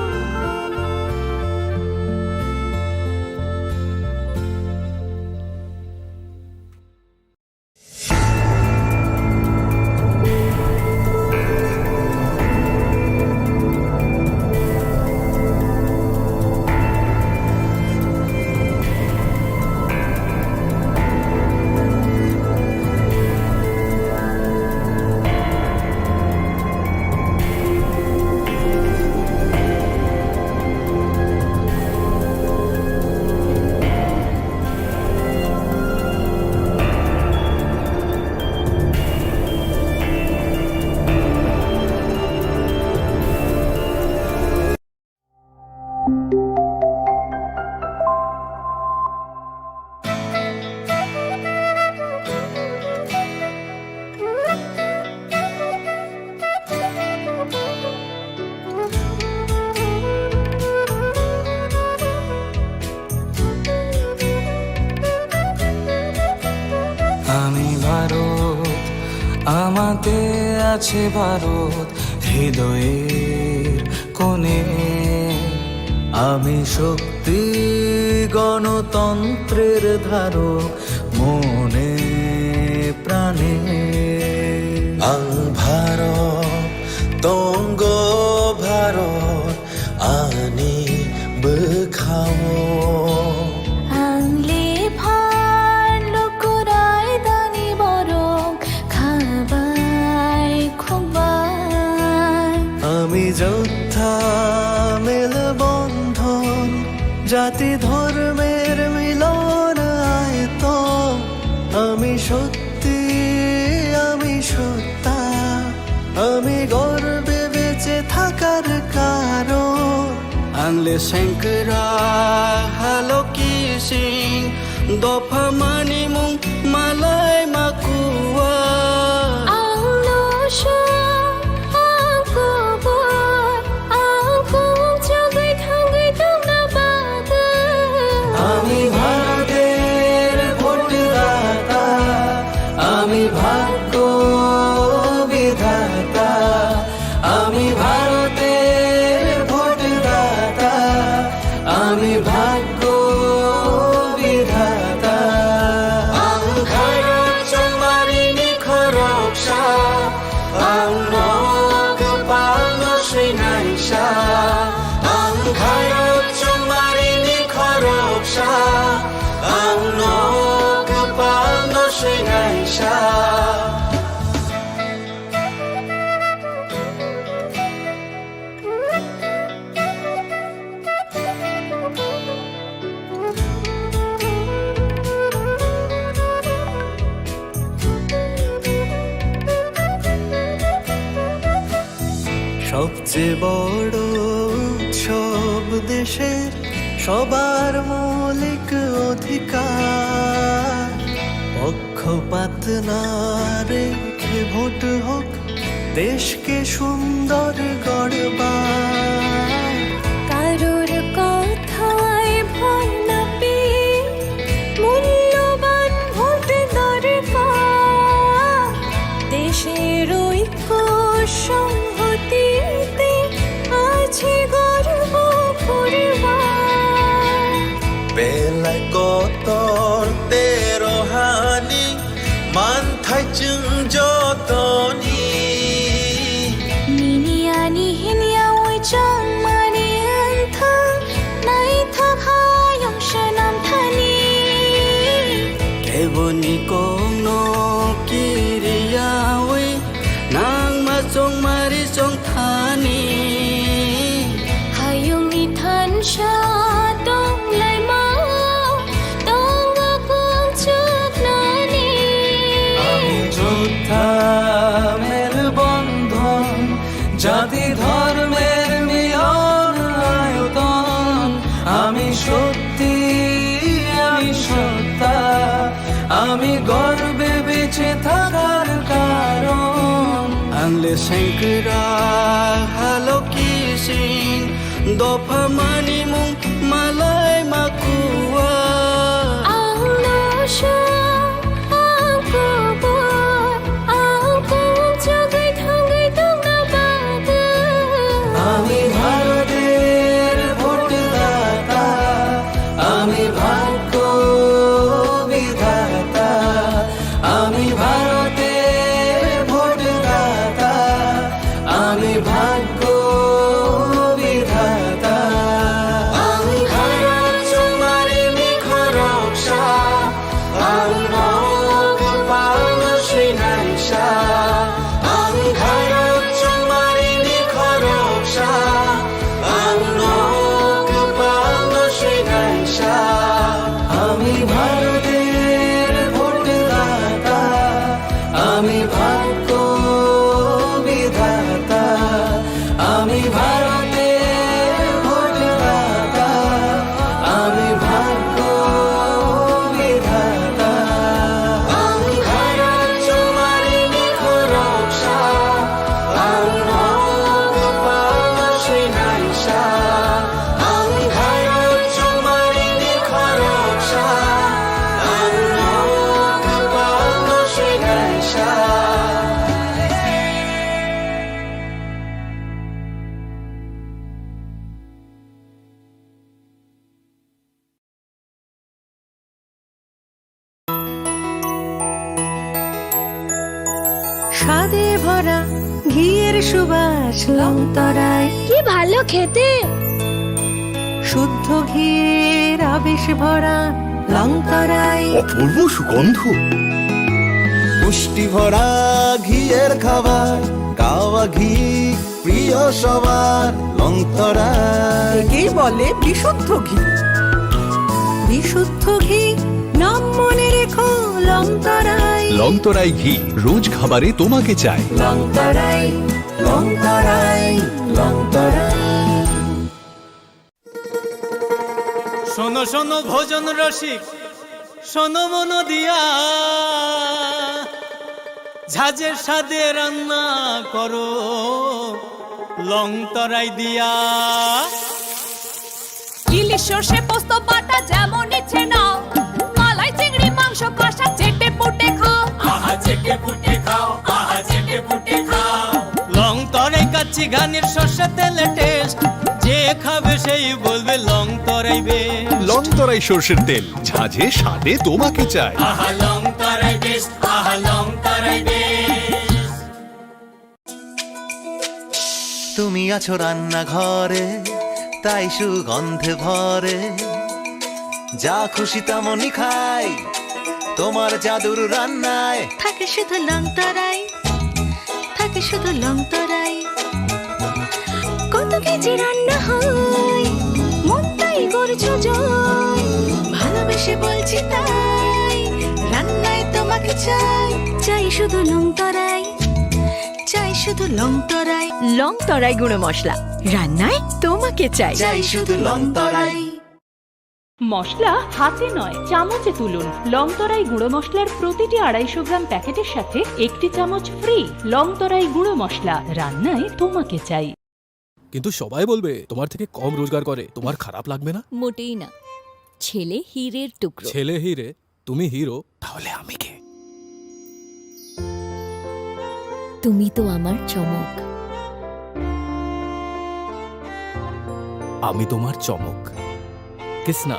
আমি ভারত, আমাতে আছে ভারত হৃদয়ের কোণে। আমি শক্তি গণতন্ত্রের ধারক মনে প্রাণে। Ang Bharat, tonggo Bharat, ani bwkhao. Ang le phan lukurai dani borok khabai khukbai. Ami jotha melbondhon, jati dhormer milon aito. Ami sot সত্যি আমি সত্তা, আমি গর্বে বেঁচে থাকার কারণ। Ang le sengkra haloki sing dopha manimung malai makua. Ang no sha, ang kubur, ang kung chagui thangui tongna bagwi. আমি ভারতের ভোটদাতা, আমি ভাগ্য বিধাতা, আমি ভারতের ভোটদাতা, আমি ভাগ্য বিধাতা। Ang khairok chongmarini khoroksa, ang no kwpal no swinaisa. Ang khairok chongmarini khoroksa, ang no kwpal no swinaisa. সবচেয়ে বড় উৎসব দেশের সবার মৌলিক অধিকার। পক্ষপাত না রেখে ভোট হোক, দেশকে সুন্দর গড়বার। কারোর কথায় ভয় না পেয়ে মূল্যবান ভোট দরকার। দেশের ঐক্য সংহতিতে আছে গর্ব করবার। Kotor tero hani manthai chwng jotoni. Nini ani hinya oi chong mani wngthang, naithok hayung swnam thani. Keboni kongno kiriyawi nangma chongmari chongthani. Hayungni thansa tonglaima tongo kung chuknani. আমি যোদ্ধা মেলবন্ধন, জাতি ধর্মের মিলন আয়তন। আমি সত্যি, আমি সত্তা, আমি গর্বে বেঁচে থাকার কারণ। Ang le sengkra halo kising, dopha mani mung malai makua. Ang no sha, ang kubur, ang kung chugui thangui tongna bagwi. আমি ভারতের ভোটদাতা, আমি ভাগ্য বিধাতা, আমি ভারতের ভোটদাতা, আমি ভাগ্য বিধাতা। আমি ভারত তোমারই নিখরকশা, ang nok pano swinaisa, ang Bharat chongmari nikhoroksa, ang nok pano swinaisa. আমি ভারতের ভোটদাতা, আমি ভাগ্য বিধাতা, আমি ভারতের ভোটদাতা, আমি ভাগ্য বিধাতা। Ang Bharat chongmari nikhoroksa, ang nok pano swinaisa. Ang Bharat chongmari nikhoroksa, ang nok pano swinaisa. স্বাদে ভরা ঘিয়ের সুবাস লংতরাই। কি ভালো খেতে! শুদ্ধ ঘিয়ের আবেশ ভরা লংতরাই। অপূর্ব সুগন্ধ। পুষ্টি ভরা ঘিয়ের খাবার, গাওয়া ঘি প্রিয় সবার লংতরাই। একেই বলে বিশুদ্ধ ঘি। বিশুদ্ধ ঘি, নাম মনে রেখো লংতরাই। লংতরাই ঘি, রোজ খাবারে তোমাকে চাই। লংতরাই, লংতরাই, লংতরাই। শোনো, শোনো, ভোজন রসিক, শোনো মন দিয়া, ঝাঁঝের স্বাদে রান্না করো লং তরাই দিয়া। ইলিশ সর্ষে পোস্ত বাটা যেমন ইচ্ছে নাও, মালাই চিংড়ি মাংস কষা চেটে পুটে খাও। আহা চেটে পুটে খাও, আহা চেটে পুটে খাও। লং তরাই কাচ্চি ঘানির সর্ষে তেলে টেস্ট, যে খাবে সেই বলবে লং তরাই বেস্ট। লং তরাই সর্ষের তেল, ঝাঁঝে স্বাদে তোমাকে চাই। আহা লং তরাই বেস্ট, আহা লং তরাই বেস্ট। তুমি আছো রান্নাঘরে, তাই সুগন্ধে ভরে। যা খুশি তেমনই খাই, তোমার জাদুর রান্নায়। থাকে শুধু লং তরাই, থাকে শুধু লং তরাই। কত কেজি রান্না হয়, মনটাই করছো জয়। ভালোবেসে বলছি তাই, রান্নায় তোমাকে চাই। চাই শুধু লং তরাই, চাই শুধু লং তরাই। লং তরাই গুঁড়ো মশলা, রান্নায় তোমাকে চাই। চাই শুধু লং তরাই। মশলা হাতে নয়, চামচে তুলুন। লং তরাই গুঁড়ো মশলার প্রতিটি আড়াইশো গ্রাম প্যাকেটের সাথে একটি চামচ ফ্রি। লং তরাই গুঁড়ো মশলা, রান্নায় তোমাকে চাই। কিন্তু সবাই বলবে তোমার থেকে কম রোজগার করে, তোমার খারাপ লাগবে না? মোটেই না। ছেলে হীরের টুকরো। ছেলে হীরে, তুমি হিরো, তাহলে আমি কে? তুমি তো আমার চমক। আমি তোমার চমক। Kisna.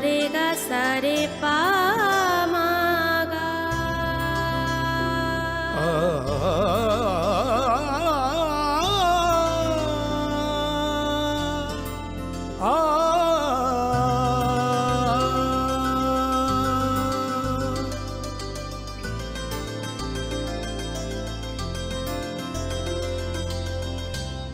re ga sa re pa.